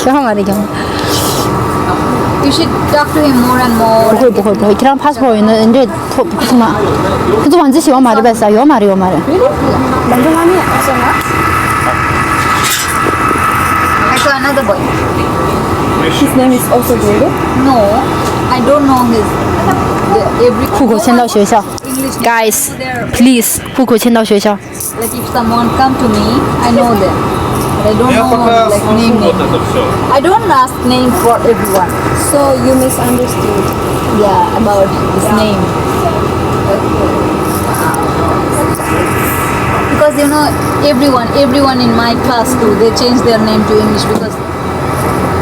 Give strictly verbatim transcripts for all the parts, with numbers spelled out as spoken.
ཁྱོད་མ་རེད་ཀྱང་། You should talk to him more and more. 不会不会不会，ཁྱེད་རང་ཕ་སི་པོར་ཡོད་ན་འདྲེ་ཐོབ་ཐུབ་མ། ཁྱོད་ཚོ་བང་རྩི་ཞིག་ཡོད་མ་རེད་པས་ས་ཡོད་མ་རེད་ཡོད་མ་རེད། Really? Bangalore also not? I saw another boy. His name is also Guru? No, I don't know his. The, every. 户口迁到学校。 English. Guys, please, 户口迁到学校。 Like if someone come to me, I know them. But I don't know, like, name, name. I don't ask name for everyone. So you misunderstood. Yeah, about this name. Because, you know, everyone, everyone in my class too, they change their name to English because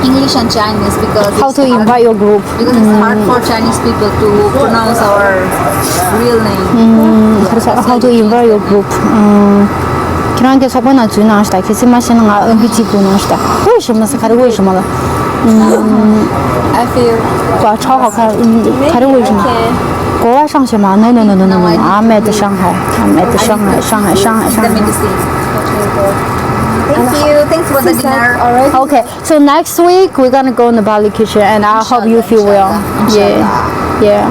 English and Chinese because. How to invite your group? Because it's hard for Chinese people to pronounce our real name. How to invite your group? ཁྱེད་རང་གི་ཚོགས་པ་ནང་འཛུལ་གནང་ཞིག་ད། གལ་སྲིད་མ་ཤེས་ན་ང་ཨོན་པི་ཅི་བུ་གནང་ཞིག་ད། 为什么是 ག་རེ་为什么了？ I feel. 我超好看。 ག་རེ་为什么？ 国外上学吗？ No no no no no no no。 I'm at Shanghai. I'm at Shanghai, Shanghai, Shanghai, Shanghai. Thank you. Thanks for the dinner. Okay. So next week we're gonna go in the Bali kitchen, and I hope you feel well. Yeah, yeah.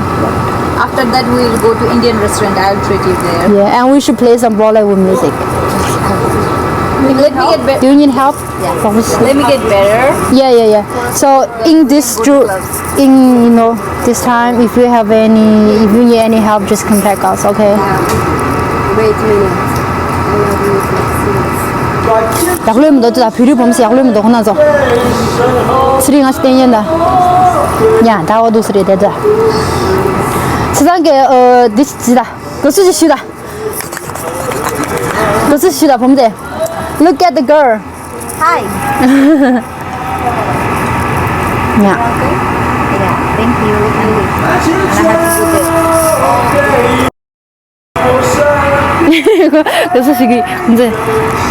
After that, we'll go to Indian restaurant. I'll treat you there. Yeah, and we should play some Bollywood music. Let me get better. Do you need help? Yeah. Let me get better. Yeah, yeah, yeah. So in this group, in, you know, this time, if you have any, if you need any help, just contact us, okay? Wait a minute. ཡག་ལོས་མི་འདུག་ད། བོད་རིགས་བུ་མོ་ཡག་ལོས་མི་འདུག་ཁོ་ན་ཚོ། ཚེ་རིང་ང་ཚོ་བསྟན་ཡན་ད། ཉ་ད་འོ་འདུག་ས་རེད་དེ་ད། ཚེ་ཚང་གི་ཨ་འདི་ཅི་ད། ག་ཚོད་ཅིག་ཞུ་ད། ག་ཚོད་ཞུ་ད་བུ་མོ་དེ། Look at the girl. Hi. ཉ། Yeah, thank you. And have a good day. Das ist wie unser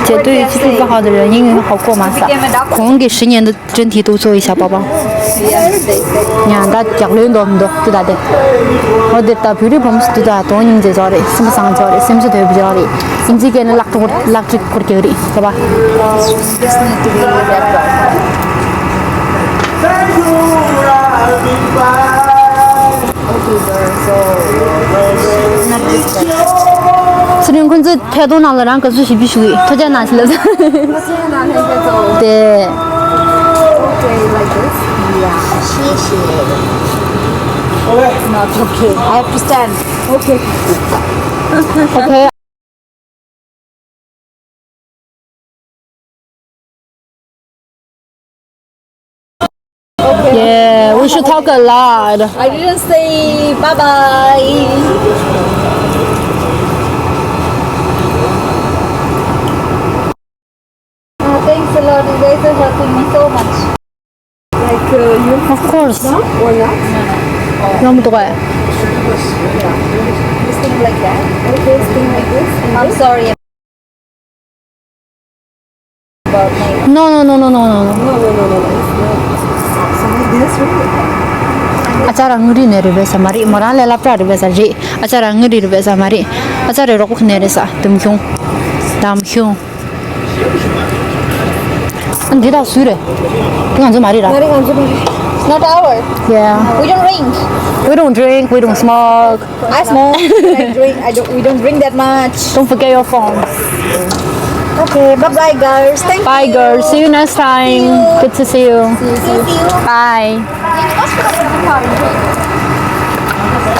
Tattoo ist viel behaart, 因为好过嘛，是吧？ ཡང་ད་རྒྱག་ལོས་འདོམ་འདོ་དེ་ད་དེ། འོ་དེ་ད་བོད་རིགས་བུ་མོ་དེ་ད་དོན་སྙིང་རྗེ་ཚོ་རེད། སེམས་པ་བཟང་ཚོ་རེད། སེམས་ཚོ་དོད་པ་ཚོ་རེད། ཨིན་ཇི་སྐད་ནི་ལག་ཐོག་ལག་ཁྲིག་སྐོར་རྒྱག་རེད་ཟེར་བ། Just need to be that one. ཚེ་རིང་ཁོང་ཚོས་ཐད་གཏོང་ནང་ལ་རང་ག་ཚོད་ཞིབ་པི་ཞུ་གི་ཐོ་ཅག་ནང་ཞིག་ལབ་ས། དེ། Okay, like this? Yeah, 谢谢. Not okay. I have to stand. Okay. Okay. Yeah, we should talk a lot. I didn't say bye bye. Uh, thanks a lot. You guys are helping me so much. Like, uh, you. Of course. No? Or not? No, no. This thing like that. Okay, this thing like this. I'm sorry. No, no, no, no, no, no, no. No, no, no, no, no. It's not. So this, right? ཨ་ཅག་རང་ངུ་རི་ནས་རེད་པས་ས་མ་རེད། མོ་རང་ལས་སླ་བྲག་རེད་པས་ས་རེད། ཨ་ཅག་རང་ངུ་རི་རེད་པས་ས་མ་རེད། ཨ་ཅག་རེ་རོགས་པ་ཁ་ནས་རེད་ས། དམ་ཁྱུང་། དམ་ཁྱུང་། ཨ་འདི་དག་སུའི་རེད། འདི་ང་ཚོ་མ་རེད་ར། མ་རེད། ང་ཚོ་མ་རེད། It's not ours. Yeah. We don't drink. We don't drink, we don't smoke. I smoke. I drink. I don't. We don't drink that much. Don't forget your phone. Okay. Bye bye, girls. Thank you. Bye, girls. See you next time. See you. Good to see you. See you. See you. Bye.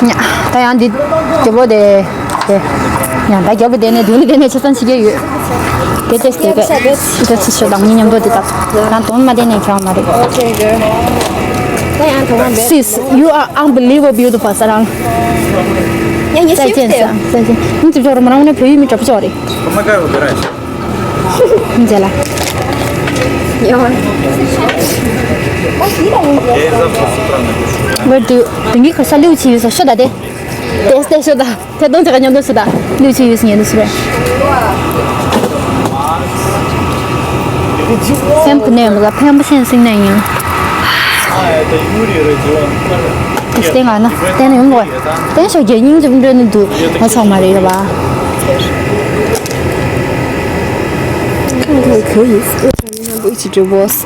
ཉ། ད་ཡང་འདི་རྒྱབ་ལོགས་དེ། དེ། ཉ། ད་རྒྱབ་ལོགས་དེ་ནས་མདུན་ལ་དེ་ནས་ཆ་ཚང་ཕྱི་རྒྱལ་ཡོད། དེ་ཏེས་དེ་གས། དེ་ཚོ་ཆོས་དང་མི་མཉམ་དུ་དེ་དག་ད་དོན་མ་དེ་ནས་ཁྱོད་མ་རེད། Okay, girl. ད་ཡང་དོ་མ་བེ། Sis, you are unbelievable beautiful, ས་རང་། ཡ་ཡ། 再见 ས། 再见。你怎么说？ རོ་མ་རང་ནས་བོད་ཡིག་མི་འདྲ་པོ་ཅོག་རེད། མཛེས་ལ། ཡོང་། Where do you, དེང་གི་ཁ་ཤ་ལིའུ་ཆི་ཡོད་སོ་ཤོད་ད་དེ། དེ་སྟེ་ཤོད་ད། དེ་དོན་ཆ་ག་མཉམ་དུ་ཤོད་ད། ལིའུ་ཆི་ཡོད་སོ་ཉན་དུ་ཤོད་རེད། སེམས་ཀྱི་གནས་མི་ལ་ཕན་པ་ཤེས་སེང་ནས་ཡིན། དེ་སྟེང་ང་ན་བསྟན་ཡོང་གོ། བསྟན་ཤོག་རྒྱ་སྙིང་རྗེ་འགྲོ་ནི་འདུག་ང་ཚང་མ་རེད་ཡོད་པ། 看看可以。Which divorce?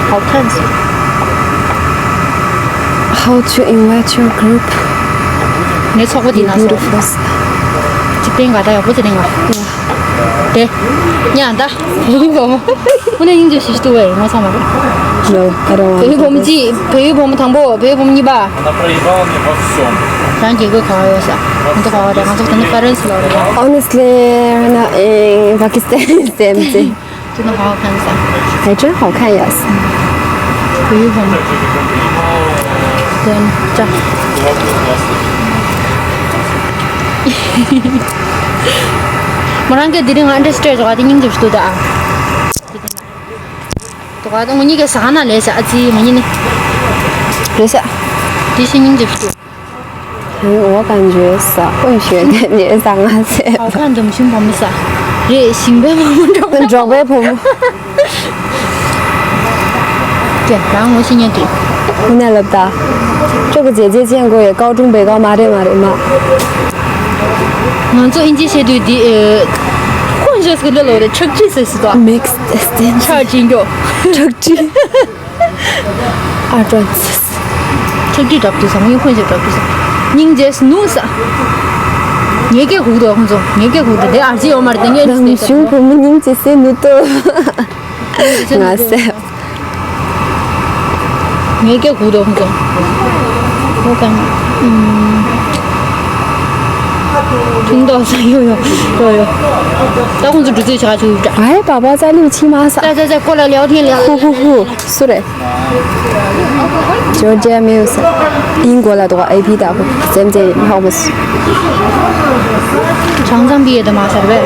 How can you? How to invite your group? ངའི་ཚོགས་པ་འདི་ན་སོང་། Beautiful. ཅི་སྟེང་ག་ད་ཡག་པོ་ཅི་སྟེང་ག་དེ། ཉ་ད། བུ་བུ་མོ། ཁོ་ནས་སྙིང་རྗེ་ཞིག་ཏུ་བས་ངོ་ཚ་མ་རེད། No, I don't want བུ་བུ་མོ་གཅིག་བུ་བུ་མོ་དང་པོ་བུ་བུ་མོ་གཉིས་པ། Она проебала мне во всем. རང་རྒྱལ་ཁོག་ག་ཡོད་ས། ང་ཚོ་ག་བ་རེད། ང་ཚོ་ད་ནི་ཧྥ་རན་སི་ལ་རེད། Honestly, right now in Pakistan is empty. 真的好好看一下。还真好看呀。 བུ་བུ་མོ། དོན་ཅག་མོ་རང་གི་དེ་རིང་ཨན་ཌར་སི་ཊེ་ཇི་བ་དེ་སྙིང་རྗེ་ཞིག་ཏུ་ད་ཨ། དོ་ག་དང་ངོ་གཉིས་ཀའི་ཟ་ཁང་ན་ལས་ཤག་ཨ་ཙི་ང་གཉིས་ནི། ལས་ཤག་དེ་བཞིན་སྙིང་རྗེ་ཞིག་ཏུ། 我感觉少混血的女人长大些。好看的熊猫不是啊？ རེད། ཞིང་པའི་བུ་མོ་འགྲོགས་པའི་འགྲོགས་པའི་བུ་མོ། ཀྱེ་རང་ངོ་ཤེས་ཉན་དུས། ཁོ་ནས་ལབ་ད། 这个姐姐见过耶，高中被告骂这骂这骂。 ང་ཚོ་ཨིན་ཇི་བཤད་དུས་འདི་ཨེ། ཁོང་ཞོགས་ཀྱི་ལ་ལོ་རེ་ཁྲག་ཁྲིག་ཟེར་སྲིད་དོ། Mixed stances. ཁྲག་ཅིག་མགྱོགས། ཁྲག་ཁྲིག་ཨ་ཀྲོན་སིས། ཁྲག་ཁྲིག་འགྲོགས་དུས་ས་ངའི་ཁོང་ཞོགས་འགྲོགས་དུས་ས། སྙིང་རྗེ་ནུ་ས། ངའི་སྐད་གུག་དོ་ཁོང་ཚོ་ངའི་སྐད་གུག་དོ་དེ་ཨར་ཅི་ཡོད་མ་རེད་དེ་ངས་རང་གཞུང་བུ་མོ་སྙིང་རྗེ་སེ་ནུ་ཏོ། ང་སེ། ངའི་སྐད་གུག་དོ་ཁོང་ཚོ། ཁོ་གང་། ཨུམ། ཁྱུང་ཏོག་ས་ཡོ་ཡོ་ཡོ་ཡོ། ད་ཁོང་ཚོ་འགྲོ་རྩིས་བྱ་ཆུ་ཡུག་འདྲ། ཨའི་པ་པ་ཙ་ལུ་ཆི་མ་ས། ཙ་ཙ་ཙ་ཀོ་ལ་ལེའོ་ཐེན་ལེའོ། ཧུ་ཧུ་ཧུ། སུ་རེད། ཇོར་ཇི་ཡ་མེའུ་ས། ཨིན་གོ་ལ་དོ་ཨེ་ཕི་ད་ཧུ་ཙེམ་ཙེ་ཧའོ་མ་སུ། ཆང་ཙང་པི་ཡེ་ད་མ་སར་བས།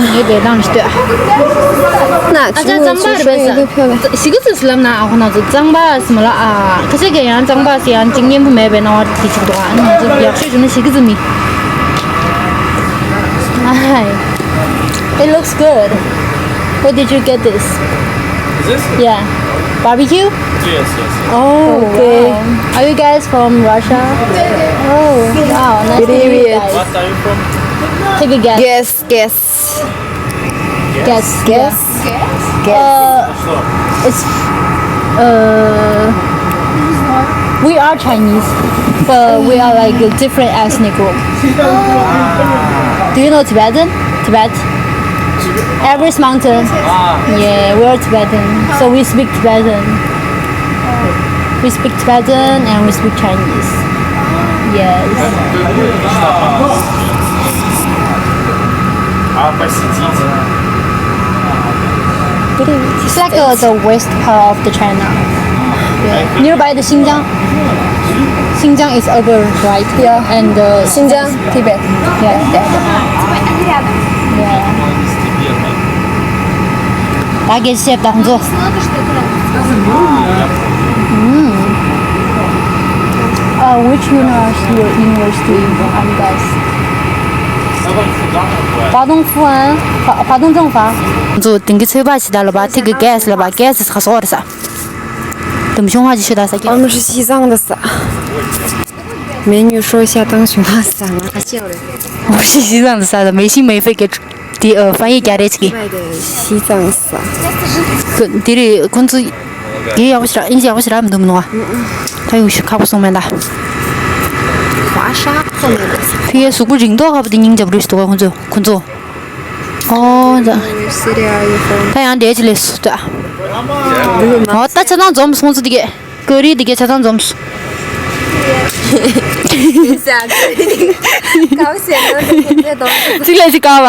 ངས་དེ་དང་ལྟོས། ན་ཨ་ཅག་གཙང་པ་རེད་པས་ས། ཞི་གི་ཙི་སི་ལབ་ན་ཨ་ཁོ་ན་ཚོ་གཙང་པ་སི་མ་ལ་ཨ་ཁ་ཆེ་གེ་ཡང་གཙང་པ་སི་ཡང་གཅིག་སྙན་པོ་མེད་པའི་སྣང་བ་དེ་ཆུག་འདུག་ཨ་ང་ཚོ་ཡག་ཤོས་བྱུང་ན་ཞི་གི་ཙི་མི། ཨ་ཧའི། It looks good. Where did you get this? Is this? Yeah. Barbecue? Yes, yes, yes. Oh, okay. Wow. Are you guys from Russia? Oh, wow. Nice to meet you guys. What are you from? Take a guess. Guess, guess. Guess. Guess. Uh, it's, uh, we are Chinese, but we are like a different ethnic group. Do you know Tibetan? Tibet? Everest Mountain. Yeah, we are Tibetan. So we speak Tibetan. We speak Tibetan and we speak Chinese. Yes. А посетить? It's like uh, the west part of the China. Yeah. Nearby the Xinjiang. Xinjiang is over, right? Yeah. And uh, Xinjiang, Tibet. Yeah. Yeah. ད་གལ་སྲིད་ད་ཚོ། ཨ། Which university, university you guys? 华东师范, 华东政法. ཚོ་དེང་གི་ཚོད་པ་ཞིག་ད་ལ་བ་ཐིག་གི་gas ལ་བ་gas ཁ་སོ་རེ་ས། དུམ་ཤོང་ཧ་ཅི་ཤོད་ད་ས་ཀྱི། 我们是西藏的撒。美女说一下当熊猫撒吗？我是西藏的撒的，没心没肺给 དེ་ཨ། ཧྥན་ཡིག་རྒྱག་རེས་ཀྱི། 西藏撒。 དེ་རེད་ཁོང་ཚོ། དེ་ཡག་པོ་ཞིག་ར་ཨིན་ཇི་ཡག་པོ་ཞིག་ར་མི་འདུག་མི་འདུག་ཨ། ད་ཡོང་ཞིག་ཁག་པོ་སོང་མེད་ད། 华沙后面的。 ཕི་ཡའི་གཟུགས་པོ་རིང་ཐོག་ཁ་པོ་དེ་སྙིང་རྗེ་པོ་རེད་ཞིག་འདུག་ཁོང་ཚོ་ཁོང་ཚོ། ཨོ་ད། Which city are you from? ད་ཡང་འདས་ཅི་ལས་སུ་ད། ཨོ་ད་ཆ་ཚང་འཛོམས་ཁོང་ཚོ་དེ་གས། ཀ་རི་འདི་གའི་ཆ་ཚང་འཛོམས། ཚིག་ལ་ཅི་དཀའ་བ།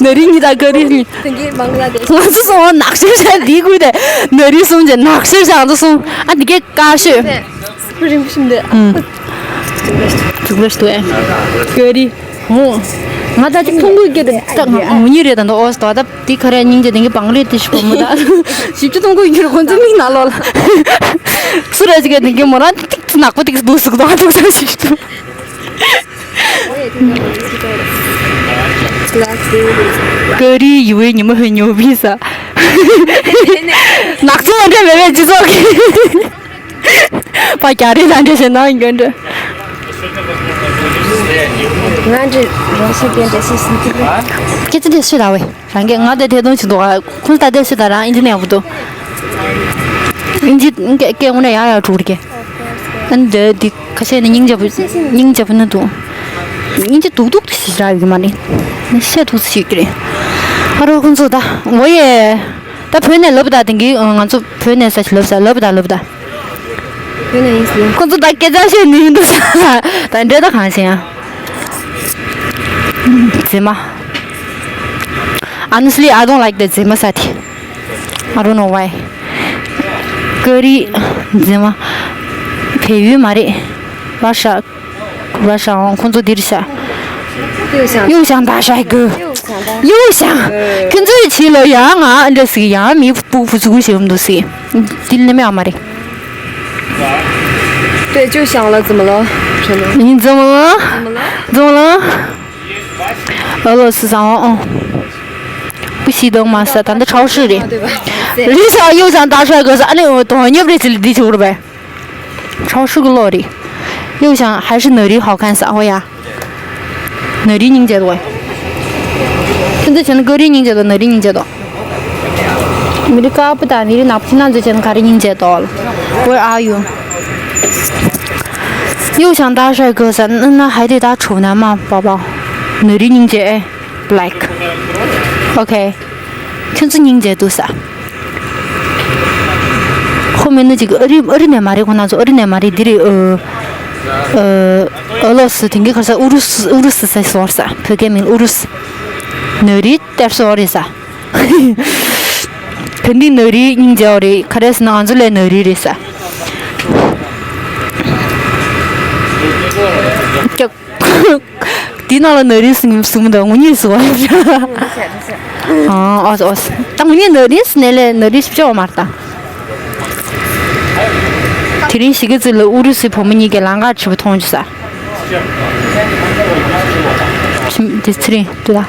ནི་རིང་གཉིས་དང་ཀ་རི་གཉིས། ང་ཚོ་སོང་བ་ནག་ཤོས་བྱ་འདི་དགོས་ཏེ། ནི་རིང་སོང་རྗེས་ནག་ཤོས་བྱ་ང་ཚོ་སོང་། ཨ་འདི་གའི་དཀའ་ཤོས། རིང་པོ་ཞིག་འདུག་ཨུམ། ཐུག་པ་ཞིག་འདུག་ཨེ། ཀ་རི། ཨོ། ང་ད་ཅིག་མཐོང་གི་སྐད་དེ་ད་ང་ངུ་ཉི་རེད་ད་འདུག་ཨོ་ད་ད་དེ་ག་རེ་སྙིང་རྗེ་དེང་གི་བང་རེད་དེ་ཞིག་གོ་མོ་ད། ཞིབ་ཅིག་མཐོང་གི་ཡོད་ཁོང་ཚོ་མིག་ནང་ལོག་ལ། སུ་རེད་ཅིག་ག་དེང་གི་མོ་རང་ཏིག་ཏིག་ནག་པོ་ཏིག་འདུག་ཟུག་དང་ཐུག་ས་ཞིག་འདུག་ཀ་རི་ཡུ་བའི་ཉི་མ་ཧོན་ཉོ་བི་ས། ནག་ཚོང་འདྲ་མེད་པའི་སྤྱི་ཚོགས་ཀྱི། པ་རྒྱ་རེད་ལ་འདྲ་ཟེར་ན་ཡོད་འདྲ། ང་འདྲ་རང་བཞིན་གྱི་འདྲ་སེ་སྲིད་ཀྱི་རེད། སྐད་ཆ་དེ་སུས་ར་བས་རང་གིས་ང་དེ་ཐད་གཏོང་བྱེད་འདུག་ཨ། ཁོང་ད་དེ་སུས་ད་རང་ཨིན་ཇི་ནས་ཡག་པོ་འདུག་ཨིན་ཇི་སྐད་སྐད་དངོས་གནས་ཡག་ཡག་འགྲོ་གི། ཨ་ནི་འདི་འདི་ཁ་ཤས་ནི་སྙིང་རྗེ་པོ་སྙིང་རྗེ་པོ་ནི་འདུག་སྙིང་རྗེ་སྡུག་སྡུག་ཏུ་ཞིག་རག་ཡོད་ཀྱི་མ་རེད། ནི་བཤད་ཐུབ་ཞིག་གི་རེད། ཨ་རོ་ཁོང་ཚོ་ད་འོ་ཡེ། ད་བོད་ནས་ལབ་ད་དེང་གི་ང་ཚོ་བོད་ནས་ས་ཞིག་ལབ་ས་ལབ་ད་ལབ་ད། བོད་ནས་ཡིན་ཟེར། ཁོང་ཚོ་ད་སྐད་ཆ་བཤད་ནི་མི་འདུག་ས། ད་འདྲེ་ད་གང་ཤེས་ཡང་། རྫི་མ། Honestly, I don't like the རྫི་མ་ས་དེ། I don't know why. ཀ་རི་རྫི་མ། བལ་ཡུལ་མ་རེད། Russia. Russia ཁོང་ཚོ་འདིར་ཤ། 又想大帅哥。 又想大帅哥。 又想。 ཁྱོད་ཚོའི་ཆེད་ལ་ཡང་ང་འདྲ་ཟིག་ཡང་མི་སྤུ་སྤུ་ཚུགས་ཞེས་འདུག་ཟིག་འདི་ལས་མེད་ཨ་མ་རེད། 对，就想了，怎么了？真的。你怎么了？怎么了？怎么了？俄罗斯上哦。不熄灯吗？是，咱的超市里。对吧？ Russia 又想大帅哥是，哎呦，多牛逼，这里地球了呗。 超市གི་གློག་རེད། 又想还是哪里好看ས། འོ་ཡ། 哪里སྙིང་རྗེ་འདུག་ཁྱོད་ཚོ་བྱས་ན་ཀ་རི་སྙིང་རྗེ་འདུག་ན་རི་སྙིང་རྗེ་འདུག་མི་རིགས་དཀར་པོ་དང་མི་རིགས་ནག་པོ་ཁྱེད་རང་ཚོ་བྱས་ན་ག་རེ་སྙིང་རྗེ་འདུག Where are you? 又想大帅哥ས། 那那还得大丑男吗，宝宝？ 哪里སྙིང་རྗེ་ཨེ། Black. Okay. ཁྱོད་ཚོ་སྙིང་རྗེ་འདུག་ས། ཁོ་མིན་ནི་ཅིག་ཨ་རི་ཨ་རི་ནས་མ་རེད། ཁོ་ན་ཚོ་ཨ་རི་ནས་མ་རེད། འདི་རེད། ཨ་ཨ་ཨ་ལོ་སི་དེང་གི་ཁར་ས་ཨུ་རུ་སི་ཨུ་རུ་སི་ས་སོར་ས། བོད་སྐད་མིང་ཨུ་རུ་སི། ན་རི་གཏེར་སོ་རེད་ས། ད་འདི་ན་རི་སྙིང་རྗེ་བ་རེད། ག་རེ་ཟེར་ན་ང་ཚོ་ལས་ན་རི་རེད་ས། ཀྱག་འདི་ནང་ལ་ན་རིང་ཟིང་ཟིང་མི་འདུག་ངུ་གཉིད་སུ་བ། ཨ་ཨོ་ཨོ། ད་ངུ་གཉིད་ན་རིང་སུ་ནས་ལས་ན་རིང་སུ་བཅོ་བ་མ་རེད་ད། དེ་རིང་ཞིག་གི་ཚེ་ལ་ཨུ་རུ་སུའི་བུ་མོ་གཉིས་ཀྱིས་ལང་ཀ་བྱིས་པ་མཐོང་རྒྱུ་ས། དེ་ཚེ་རིང་དུ་ད།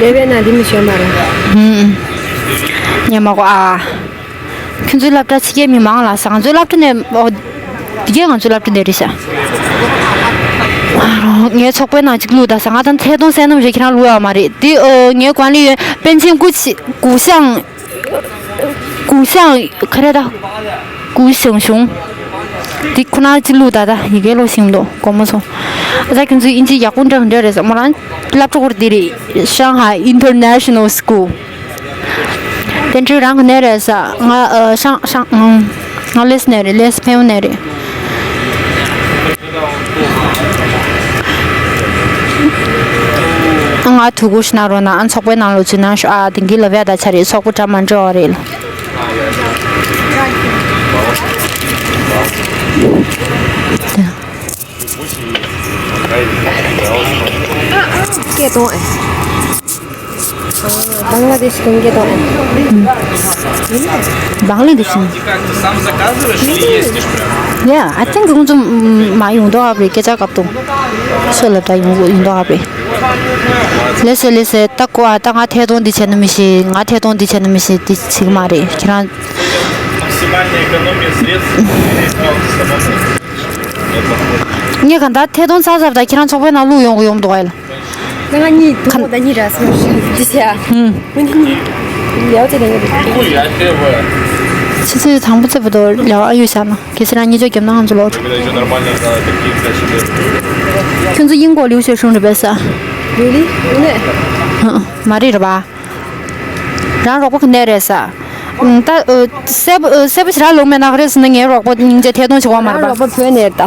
རེ་བའི་ནང་འདི་མི་ཤོད་མ་རེད། ཧུམ། ཉན་མ་གོ་ཨ། ཁྱོད་ཚོའི་སློབ་གྲྭ་ཕྱི་རྒྱལ་མི་མང་ལ་ས། ང་ཚོའི་སློབ་གྲྭ་ནས་ཨོ། འདི་གས་ང་ཚོའི་སློབ་གྲྭ་འདི་རེད་ཤག་ངའི་ཚོགས་པའི་ནང་གཅིག་བླུགས་ད་ས། ང་དང་ཐད་གཏོང་སེམས་ནམ་རེ་ཁྱེད་རང་བླུགས་ཡོད་མ་རེད་དེ། ཨོ། ངའི་管理员པཎ་ཆེན་སྐུ་ཆེ་སྐུ་ཞང་། 古相 ག་རེ་ད། 古相兄། འདི་ཁོ་ན་ཅི་ལུགས་ད་ད་ཡི་གེ་ལོ་ཤིང་ལོ་སྒོ་མོ་སོང་། ཨ་ད་ཁྱོད་ཚོས་ཨིན་ཇི་ཡག་པོ་འདྲ་འདྲ་རེད་ས། མོ་རང་སློབ་གྲོགས་འདི་རེད། Shanghai International School། དེ་འདྲའི་རང་གི་ནས་རེད་ས། ང་ཨ་ཤང་ཤང་ཨང་། ང་ལེས་ནས་རེད། ལེས་ཕེའུ་ནས་རེད། ང་ཐུག་གུ་ཤི་ན་རོ་ན་ཨ་ཚོགས་པའི་ནང་ལོ་ཚུད་ན་ཤོ་ཨ་དེང་གི་ལོ་བ་ད་ཆ་རེད། ཚོགས་པ་གྲ་མ་འགྲོ་བ་རེད། སྐད་གཏོང་ཨེ། Bangladesh ཀུན་སྐད་གཏོང་ཨེ། Bangladesh. Yeah, I think ཁོང་ཚོ་མ་ཡོང་དོ་ཨབ་རེད། སྐད་ཆ་སྐབས་དང་སོ་ལབ་ད་ཡོང་ཡོང་དོ་ཨབ་རེད། ལེ་སེ་ལེ་སེ། ད་གོ་ཨ་ད་ང་ཐད་གཏོང་འདི་བྱས་ན་མི་ཤེས། ང་ཐད་གཏོང་འདི་བྱས་ན་མི་ཤེས། འདི་བྱེད་ཀྱི་མ་རེད་ཁྱེད་རང་། ངས་གང་ལྟར་ཐད་གཏོང་ཚར་ཚར་ད་ཁྱེད་རང་ཚོགས་པའི་ནང་བླུག་ཡོང་གི་ཡོང་མདོག་ཨེ་ལ། ང་གཉིས་དུ་མོ་ད་གཉིས་ར་སོང་ཞིག་འདི་བྱས། ཧུམ། ང་གཉིས་ལེའོ་ཙེ་ལེ་ཡོད། ཆུ་ཚོད་དང་པོ་ཚོད་པ་དོ་ལེའོ་ཨ་ཡོད་ཤག་ན་གལ་སྲིད་རང་གཉིས་ཆ་རྒྱབ་ན་ང་ཚོ་ལོག་འགྲོ། ཁྱོད་ཚོ་དབྱིན་གོ་ལིའུ་ཞེ་ཧྲུང་རེད་པས་ས། རེད་ལི་ཡོད་ནས། ཧུམ། མ་རེད་ར་བ། རང་རོགས་པ་ག་ནས་རེད་ས། ད་ཨ་གསལ་པོ་ཨ་གསལ་པོ་ཞེ་དྲག་ལབ་མེད་ན་ག་རེ་ཟེར་ན་ངའི་རོགས་པ་སྙིང་རྗེ་ཐད་གཏོང་བྱེད་དགོས་མ་རེད་པ། རོགས་པ་བོད་ནས་ད།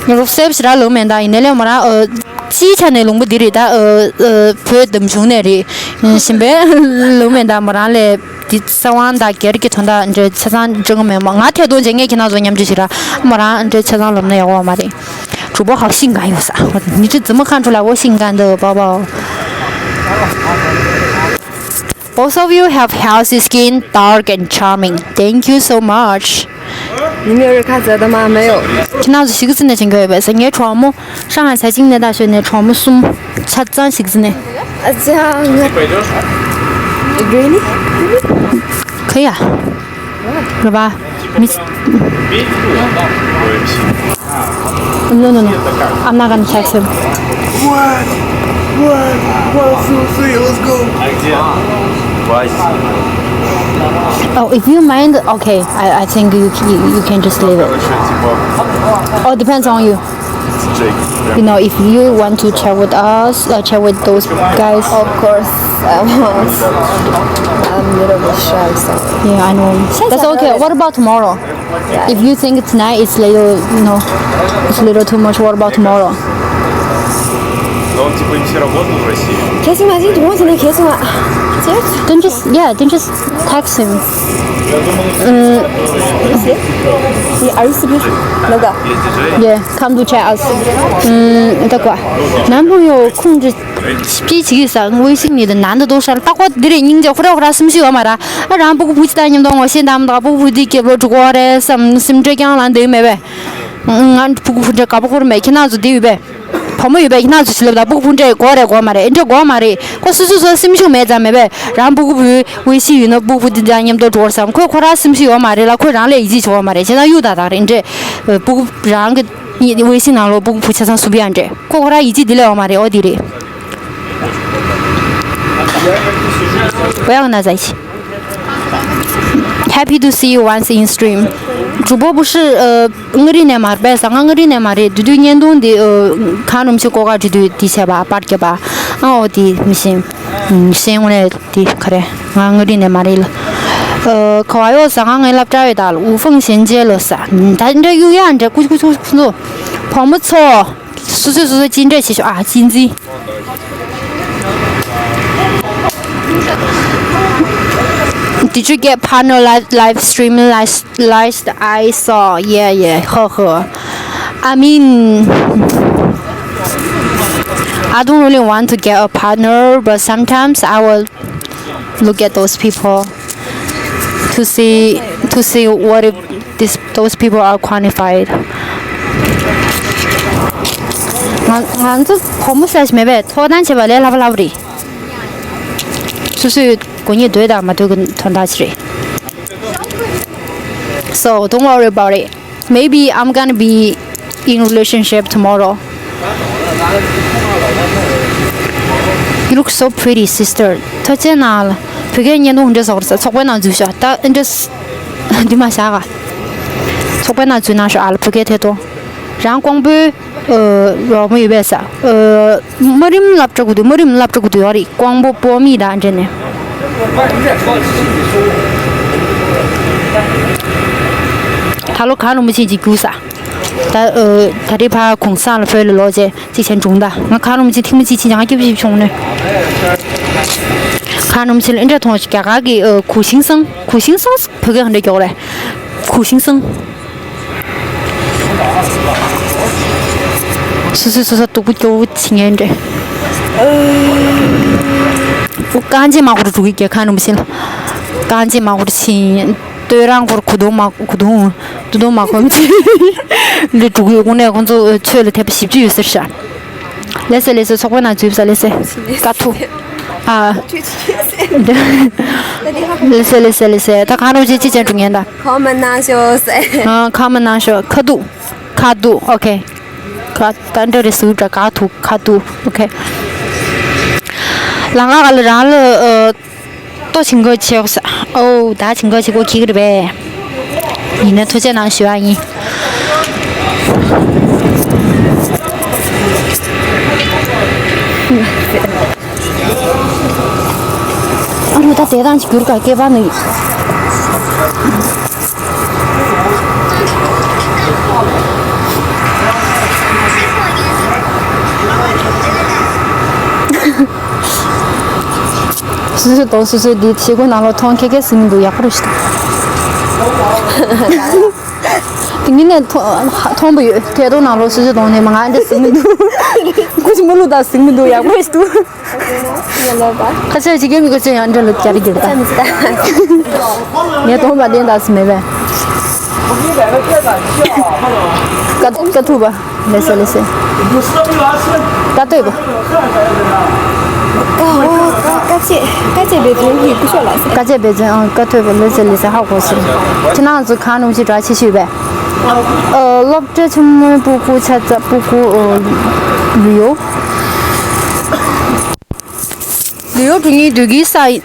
ངའི་རོགས་གསལ་པོ་ཞེ་དྲག་ལབ་མེད་ད། ཡིན་ནའི་ལས་མོ་རང་ཨ་སྤྱིའི་ཆ་ནས་ལུང་པ་འདི་རེད་ད། ཨ་ཨ་བོད་འདེམས་གཞུང་ནས་རེད། གཞན་པའི་ལབ་མེད་ད། མོ་རང་ལས་འདི་རྩ་དབང་དང་སྒེར་གྱི་དོན་དག་འདྲ་ཆ་ཚང་འགྲིག་གི་མེད་མོ། ང་ཐད་གཏོང་བྱེད་མཁན་ཁྱེད་རང་ཚོ་མཉམ་འཇོག་བྱེད་ར། མོ་རང་འདྲ་ཆ་ཚང་ལབ་ན་ཡག་པོ་མ་རེད། 主播好性感哟啥，我你这怎么看出来我性感的宝宝？ Both of you have healthy skin, dark and charming. Thank you so much. 你没有人看着的吗？没有。 ཁྱེད་རང་ཚོ་གཞིས་ཀ་རྩེ་ནས་ཕྱིན་གྱི་ཡོད་པས་ཟེར། ངའི་གྲོགས་མོ་ཧྲང་ཧའེ་财经ནས་大学ནས་གྲོགས་མོ་གསུམ་ཆ་ཚང་གཞིས་ཀ་རྩེ་ནས། 啊，这样啊。 Really? 可以啊。 རེད་པ། མི། No, no, no. I'm not gonna text him. What? What? What? Let's go. Oh, if you mind, okay. I, I think you, you, you can just leave it. Oh, depends on you. You know, if you want to chat with us, uh, chat with those guys. Of course, I want. I'm a little bit shy, so. Yeah, I know. That's okay. What about tomorrow? If you think tonight it's little, you know, it's a little too much, what about tomorrow? Но он типа не все работал в России. Can you imagine? Do you want to know? Can you imagine? Then just, yeah, then just text him. Mm. Are you sleeping? Look up. Yeah, come to check us. Mm, такое. 男朋友控制 སྤྱི་ཅིག་ས་微信 ནི་དེ་ནང་དུ་འདུག་ཤར་ལྟ་ཀོ་འདི་རེད། སྙིང་རྗེ་ཁོ་ར་ཁོ་ར་སེམས་ཤུགས་ཡོད་མ་ར། ཨ་རང་སྤུ་གུ་བུ་ཅི་ད་མཉམ་དུ་ངོ་ཤེས་དམ་ད་སྤུ་གུ་བུ་འདི་སྐྱེས་ལོ་དྲུག་གོ་རེད་བསམ་སེམས་ཁྲལ་ཀྱང་ལ་འདི་མེད་པས། ང་སྤུ་གུ་བུ་འདྲ་དགའ་པོ་ཁོ་ར་མེད། ཁྱེད་རང་ཚོ་འདི་ཡོད་པས། བུ་མོ་ཡོད་པས། ཁྱེད་རང་ཚོ་ཞི་ལབ་ད་སྤུ་གུ་བུ་འདྲ་གོ་རེད་གོ་མ་རེད། འདྲ་གོ་མ་རེད། ཁོ་སུ་སུ་སུ་སེམས་ཤུགས་མེད་ཙམ་མེད་པས། རང་སྤུ་གུ་བུ་བུ་ཤི་ཡོད་ན་སྤུ་གུ་བུ་འདི་ད་མཉམ་དུ་འགྲོ་བསམ། ཁོས་ཁོ་ར་སེམས་ཤུགས་ཡོད་མ་རེད་ལ། ཁོས་རང་ལ་ཡིད་ཆེས་བྱེད་གོ་མ་རེད། བྱས་ན་གཡུག་ད་ད་རེད། འདྲ་སྤུ་གུ་རང་གི 你微信ནང་ལོ་སྤུ་གུ་བུ་ཆ་ཚང་སུབ་ཡ་འདྲེ། ཁོ་ཁོ་ར་ཡིད་ཆེས་འདི་ལས་འོང་མ་རེད། ཨོ་འདི་རེད། བོ་ཡང་ན་ཟ་ཤི། Happy to see you once in stream. 主播不是呃 མངའ་རིས་ནས་མ་རེད་པས། ང་མངའ་རིས་ནས་མ་རེད། དུས་དུས་བརྙན་ཐུང་འདི་ཨ་ཁང་རུམ་ཆེ་ཀོ་ཀ་འབྲི་དུས་འདི་བྱས་པ་པར་རྒྱབ་པ། ཨ་ཨོ་འདི་མི་ཤེས། ཤེས་ངོ་ནས་འདི་ག་རེ། ང་མངའ་རིས་ནས་མ་རེད་ལ། ཨ་ག་བ་ཡོད་ཟ། ང་ངའི་སློབ་གྲྭ་ཡོད་ད་ལ། 无缝衔接了ཟ། ད་འདྲ་གཡུག་ཡ་འདྲ་ཀུ་ཀུ་ཀུ་ཀུ། བུ་མོ་ཚོ། སོ་སོས་སོ་སོ་ཅི་འདྲ་བྱེད་ཤོག་ཨ་ཅི་འཛིན། Did you get partner live live streaming last last I saw? Yeah, yeah. Huh, huh. I mean, I don't really want to get a partner, but sometimes I will look at those people to see to see what if this those people are qualified. ང་ང་ཚོ་བུ་མོ་ཟེར་མེད་པས། ཐོག་དང་བྱེད་པ་ལས་སླ་པོ་སླ་པོ་རེད། སོ་སོའི་དགོས་ངེས་འདོད་དང་མ་འདོད་ཀྱི་དོན་དག་ཅིག་རེད། So don't worry about it. Maybe I'm gonna be in relationship tomorrow. You look so pretty, sister. ཐུགས་རྗེ་གནང་། བོད་སྐད་བརྙན་ཐུང་འདྲ་བཟོ་དགོས་རེད་ཟ། ཚོགས་པའི་ནང་འཛུལ་ཤག་ད་འདྲ་འདི་མ་བཞག་ག་ཚོགས་པའི་ནང་འཛུལ་གནང་ཤོག་ཨ་ལ་བོད་སྐད་ཐད་གཏོང་། རང་ཀོང་པོའི་ཨ་རོགས་མོ་ཡོད་པས་ཟ། ཨ་དམའ་རིམ་སློབ་གྲྭ་གུ་དུས་དམའ་རིམ་སློབ་གྲྭ་གུ་དུས་ཡོད་རེད། ཀོང་པོ་པོ་མི་དང་འབྲེལ་ནས། ད་ལོ་གངས་རིན་པོ་ཆེ་གཅིག་རྒྱུགས་ས། ད་ཨ་ད་རེས་ཕར་གུང་སེང་ལ་བོད་ལ་ལོག་རྗེས་གཅིག་བྱས་འགྲོ་ད། ང་གངས་རིན་པོ་ཆེ་ཐེངས་མ་གཅིག་ཕྱིན་ཀྱང་ང་སྐྱིད་པོ་ཞིག་བྱུང་ནས། གངས་རིན་པོ་ཆེ་ལ་ཨེ་འདྲ་མཐོང་ཞིག་རྒྱ་གར་གྱི་ཨ་གུ་ཤིང་སང་། གུ་ཤིང་སང་བོད་སྐད་ག་འདྲ་མགྱོགས་རེད། གུ་ཤིང་སང་། སོ་སོས་སོ་སོ་སྡུག་པོ་སྐྱོ་བོ་བྱེད་མཁན་འདྲ། ཨོ་རྐང་རྗེས་མ་ཧུར་འགྲོ་གི་རྒྱལ་ཁ་ནུབ་ཕྱིན། རྐང་རྗེས་མ་ཧུར་ཕྱིན། སྟོད་རང་ཧུར་གུ་དུང་མ་གུ་དུང་། དུ་དུང་མ་གོམས་ཕྱིན། འདི་འགྲོ་གི་དངོས་གནས་ཁོང་ཚོ་ཆོས་ལ་དད་པ་ཞེ་པོ་ཅིག་ཡོད་ཟེར་ཤག་ལེ་སེ་ལེ་སེ་ཚོགས་པའི་ནང་འཛུལ་ས་ལེ་སེ། དཀའ་ཐུབ། ཨ། ལེ་སེ་ལེ་སེ་ལེ་སེ། ད་གང་རུ་ཅི་ཅི་ཅན་འགྲོ་ངན་ད། ཁོ་མ་ན་ཤོ་སེ། ཨ་ཁ་མ་ན་ཤོ་ཁ་ཐུག་ཁ་ཐུག་ཨོ་ཁེ། ཁ་ད་འདྲ་རེ་སུ་འདྲ་ཁ་ཐུག་ཁ་ཐུག་ཨོ་ཁེ། ལ་ང་ག་ལ་རང་ལ་ཨ། ཏོ་ཆིང་གོ་ཆེ་ས། ཨོ་ད་ཆིང་གོ་ཆེ་གོ་ཁྱི་གི་རེད་པས། ཡིན་ན་ཐུགས་རྗེ་གནང་ཞུ་བ་ཡིན། ཨ་རུ་ད་དེ་དང་ཅིག་གྱུར་ག་སྐེད་པ་ནི། སོ་སོའི་གདོང་སོ་སོའི་འདི་ཕྱི་སྒོ་ནང་ལོགས་མཐོང་ཁེ་ཁེ་ཟིན་མི་འདུག་ཡག་པོ་རེད་ཤི་ད། དེ་ངས་ནས་མཐོང་མཐོང་པོ་ཡོད་ཐད་གཏོང་ནང་ལོགས་སོ་སོའི་གདོང་ནས་མ་ང་འདྲ་ཟིན་མི་འདུག་ཁུ་ཆུ་མི་ལུག་ད་ཟིན་མི་འདུག་ཡག་པོ་རེད་ཤི་འདུག་ཁ་ཆེ་ཅིག་གི་མི་ཁ་ཆེ་ཡང་འདྲ་ལུག་རྒྱ་རི་རྒྱུ་ད། ངས་མཐོང་པ་བདེན་ད་ཟིན་མེད་པས། ཀ་ཀ་ཐུབ་པ། ལེ་སེ་ལེ་སེ། ཀ་ཐུབ་པ། ཀ་ཀ་ཀ་ཅེ་ཀ་ཅེ་བེ་ཚོན་གྱི་སྐུ་ཞབས་ལགས་སེ། ཀ་ཅེ་བེ་ཚོན་ཨང་ཀ་ཐུབ་པ་ལེ་སེ་ལེ་སེ་ཧ་གོ་སོང་། ཁྱེད་རང་ཚོ་གང་ནང་ཅི་འདྲ་ཆེ་ཤོས་པས། ཨ་སློབ་གྲྭ་ཆེན་མོའི་སྤུ་གུ་ཆ་ཚ་སྤུ་གུ་ཨ་ལུས་ཡོད། ལུས་ཡོད་འགྲོ་ཉེན་སྡོད་ཀྱི་ས་ཡིན།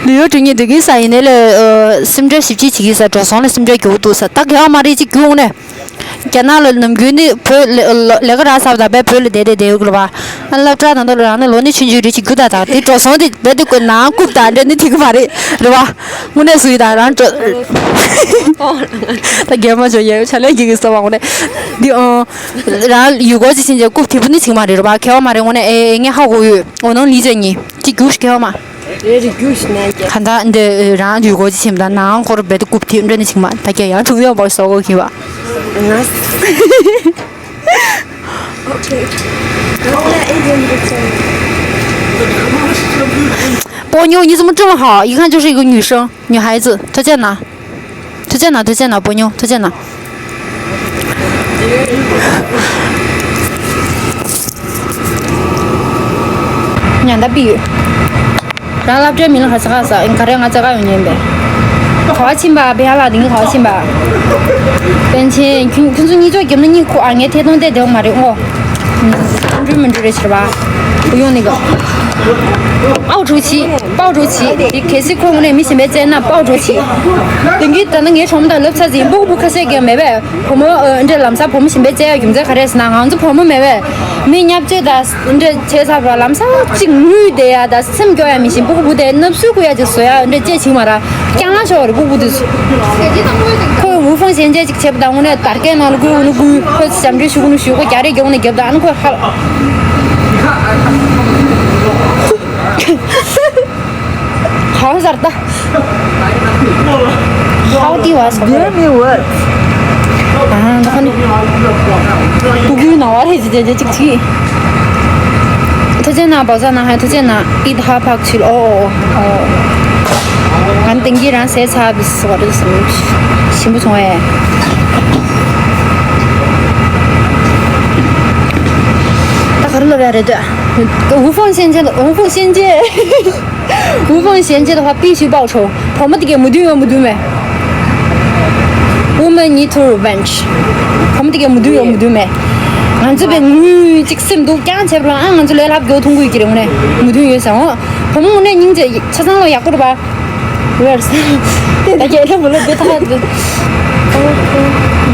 ལུས་ཡོད་འགྲོ་ཉེན་སྡོད་ཀྱི་ས་ཡིན་ནའི་ལས་ཨ་སེམས་ཁྲལ་ཞིབ་ཅིག་བྱེད་ཀྱི་ས། འགྲོ་སོང་ལ་སེམས་ཁྲལ་རྒྱག་གི་འདུག་ས། ད་ག་ཡང་མ་རེད་ཅིག་རྒྱུགས་ནས། རྒྱ་ནག་ལ་ནམ་རྒྱུན་ནི་བོད་ལ་ལ་ལས་ཀ་རག་ཚར་བ་དང་བོད་ལ་བསྡད་བསྡད་བསྡད་ཡོད་ཀྱི་རེད་པ། ཨ་སློབ་གྲྭ་ནང་དུ་རང་ནི་ལོ་ནི་ཆུང་ཆུང་རེད་ཅིག་རྒྱུགས་ད་དང་དེ་འགྲོ་སོང་དེ་བོད་དུ་ཀོ་ནང་རྐུབ་དང་འདྲ་ནི་ཐིག་གི་མ་རེད་རེད་པ། དངོས་གནས་སུ་ཡི་དང་རང་འགྲོ། ད་རྒྱལ་མ་ཆོག་ཡ་ཆ་ལས་རྒྱུགས་ཀྱི་ས་བ་དངོས་གནས། འདི་ཨང་། རང་ཡུལ་སྐོར་ཅིག་ཕྱིན་རྗེས་རྐུབ་ཐིག་པོ་ནི་ཚིག་མ་རེད་རེད་པ། ཁེ་བ་མ་རེད་དངོས་གནས་ཨེ་ངས་ཧ་གོ་ཡོད། འོ་ནང་ལི་ཅན་ཉིན་ཅིག་རྒྱུགས་ཤིག་ཁེ་བ་མ། རེད་རེད་རྒྱུགས་ཤིག་ན་རྒྱ། ག་འདྲ་འདི་རང་ཡུལ་སྐོར་ཅིག་ཕྱིན་པ་དང་ནང་སྐོར་བེད་དུ་རྐུབ་ཐིག་འདྲ་ནི་ཚིག་མ་ད་རྒྱ་ཡང་དྲུང་ཡོང་བར་སོགས་གོ་གི་བ། ང་། Okay. What are you doing this time? 波妞，你怎么这么好？一看就是一个女生，女孩子。推荐呢？ 推荐呢？推荐呢？波妞，推荐呢？ཉན་ད་པི་ཡོད། རང་སློབ་གྲྭའི་མིང་ལ་ཧ་ས་ཁ་ས་ག་རེ་ང་ཚ་ག་ཡོང་ཉན་པས། ག་བ་ཕྱིན་པ་བེ་ཧ་ལ་དེང་ག་བ་ཕྱིན་པ། པཎ་ཆེན་ཁྱོད་ཁྱོད་ཚོ་གཉིས་ཆོག་རྒྱབ་ན་གཉིས་ཁུ་ཨ་ངའི་ཐད་གཏོང་དེ་དེ་མ་རེད་ཨོ། འགྲུལ་མི་འགྲུལ་རེ་ཕྱིར་བ། ཡོང་ནི་ག་ཨའོ་ཀྲུའུ་ཆི། པའོ་ཀྲུའུ་ཆི། དེ་གལ་སྲིད་ཁོ་ངོ་ནས་མི་གཞན་པའི་བཙལ་ན་པའོ་ཀྲུའུ་ཆི། དེང་གི་ད་ནི་ངའི་གྲོང་མི་དང་ལབ་ཚར་ཟིན་སྤུ་གུ་བུ་ཁ་ཤས་ཀྱང་མེད་པས། བུ་མོ་ཨ་འདྲ་ལམ་སང་བུ་མོ་གཞན་པའི་བཙལ་ཡ་རྒྱུ་མཚན་ག་རེ་ཟེར་ན་ང་ཚོ་བུ་མོ་མེད་པས། མི་བརྙས་བཅོས་དང་འདྲ་བྱས་ཚར་བ་ལམ་སང་གཅིག་ངུས་བསྡད་ཡ་དང་སེམས་སྐྱོ་ཡ་མི་ཤེས། སྤུ་གུ་བུ་དེ་ནབ་སུ་ཁུ་ཡ་ཅིག་བཟོ་ཡ་འདྲ་ཅེས་བྱིང་མ་ར། རྐྱང་ལང་ཤོར་རེ་སྤུ་གུ་དེ་ཚོ། ཁོས་ཝུ་ཧྥང་ཞན་ཅེས་ཅིག་བྱས་པ་དང་དངོས་གནས་དར་གའི་ནང་ལ་ཁོས་འུ་ནུ་ཁུ་ཁོས་ཞབས་འདྲེན་ཞུ་གུ་ནུ་ཞུ་ཁོ་རྒྱ་རེ་རྒྱོག་ནས་རྒྱབ་དང་ཨ་ནི་ཁོས་ཧ། 好好点儿的。好的，我操。别没我。啊，那可能。不给那我这这这这这。推荐呢，宝藏男孩推荐呢，一他怕去了哦哦哦。俺登记人谁查不死我这个什么行不通哎。他可能那边的对，无缝衔接的，无缝衔接。 无缝衔接的话必须报仇。བུ་མོ་དེ་གའི་མོས་མཐུན་ཡོད་མོས་མཐུན་མེད། Women need to revenge. བུ་མོ་དེ་གའི་མོས་མཐུན་ཡོད་མོས་མཐུན་མེད། ང་ཚོ་བའི་ངུས་ཅིག་སེམས་སྡུག་རྐྱང་བྱས་པ་རང་ཨ་ང་ཚོ་ལས་སླ་པོ་མཐོང་གི་ཡོད་ཀྱི་རེད་དངོས་གནས་མོས་མཐུན་ཡོད་ཟེར་འོང་། བུ་མོ་དངོས་གནས་སྙིང་རྗེ་ཆ་ཚང་ལ་ཡག་པོ་རེད་པ། ད་རྒྱལ་ལ་མོ་ལ་དེ་ཐ་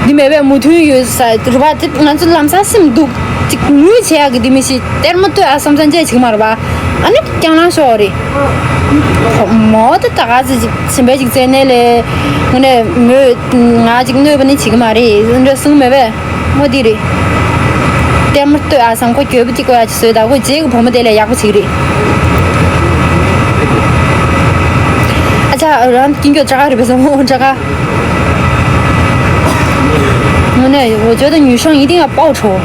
དེ་མེད་པའི་མོས་མཐུན་ཡོད་ས་རེད་པ། དེ་ང་ཚོ་ལམ་སང་སེམས་སྡུག་ཅིག་ངུས་བྱེད་ཡག་གི་དེ་མི་ཤེས་གཏེར་མ་ལྟོས་ཨ་བསམ་བསམ་བྱས་ཅིག་མ་རེད་པ། ཨ་ནི་རྐྱང་ལང་ཤོར་རེད། མོ་དེ་ད་ག་ཚོད་ཅིག་སེམས་པ་ཅིག་བཙལ་ནས་ལས་དངོས་གནས་མོས་ང་ཅིག་གནོད་པ་ནི་བྱེད་ཀྱི་མ་རེད་འདྲ་གསུངས་མེད་པས། མོ་དེ་རེད། གཏེར་མ་ལྟོས་ཨ་བསམ་ཁོ་འགྱོད་པ་ཅིག་དགོས་ཡ་ཅིག་བཟོས་ད་ཁོ་རྗེས་ཀྱི་བུ་མོ་དེ་ལས་ཡག་པོ་ཅིག་རེད། ཨ་ཅག་རང་ཀིན་གྱོད་དྲག་རེད་པས་བསམ་མོ་དྲག་དངོས་གནས་我觉得女生一定要报仇。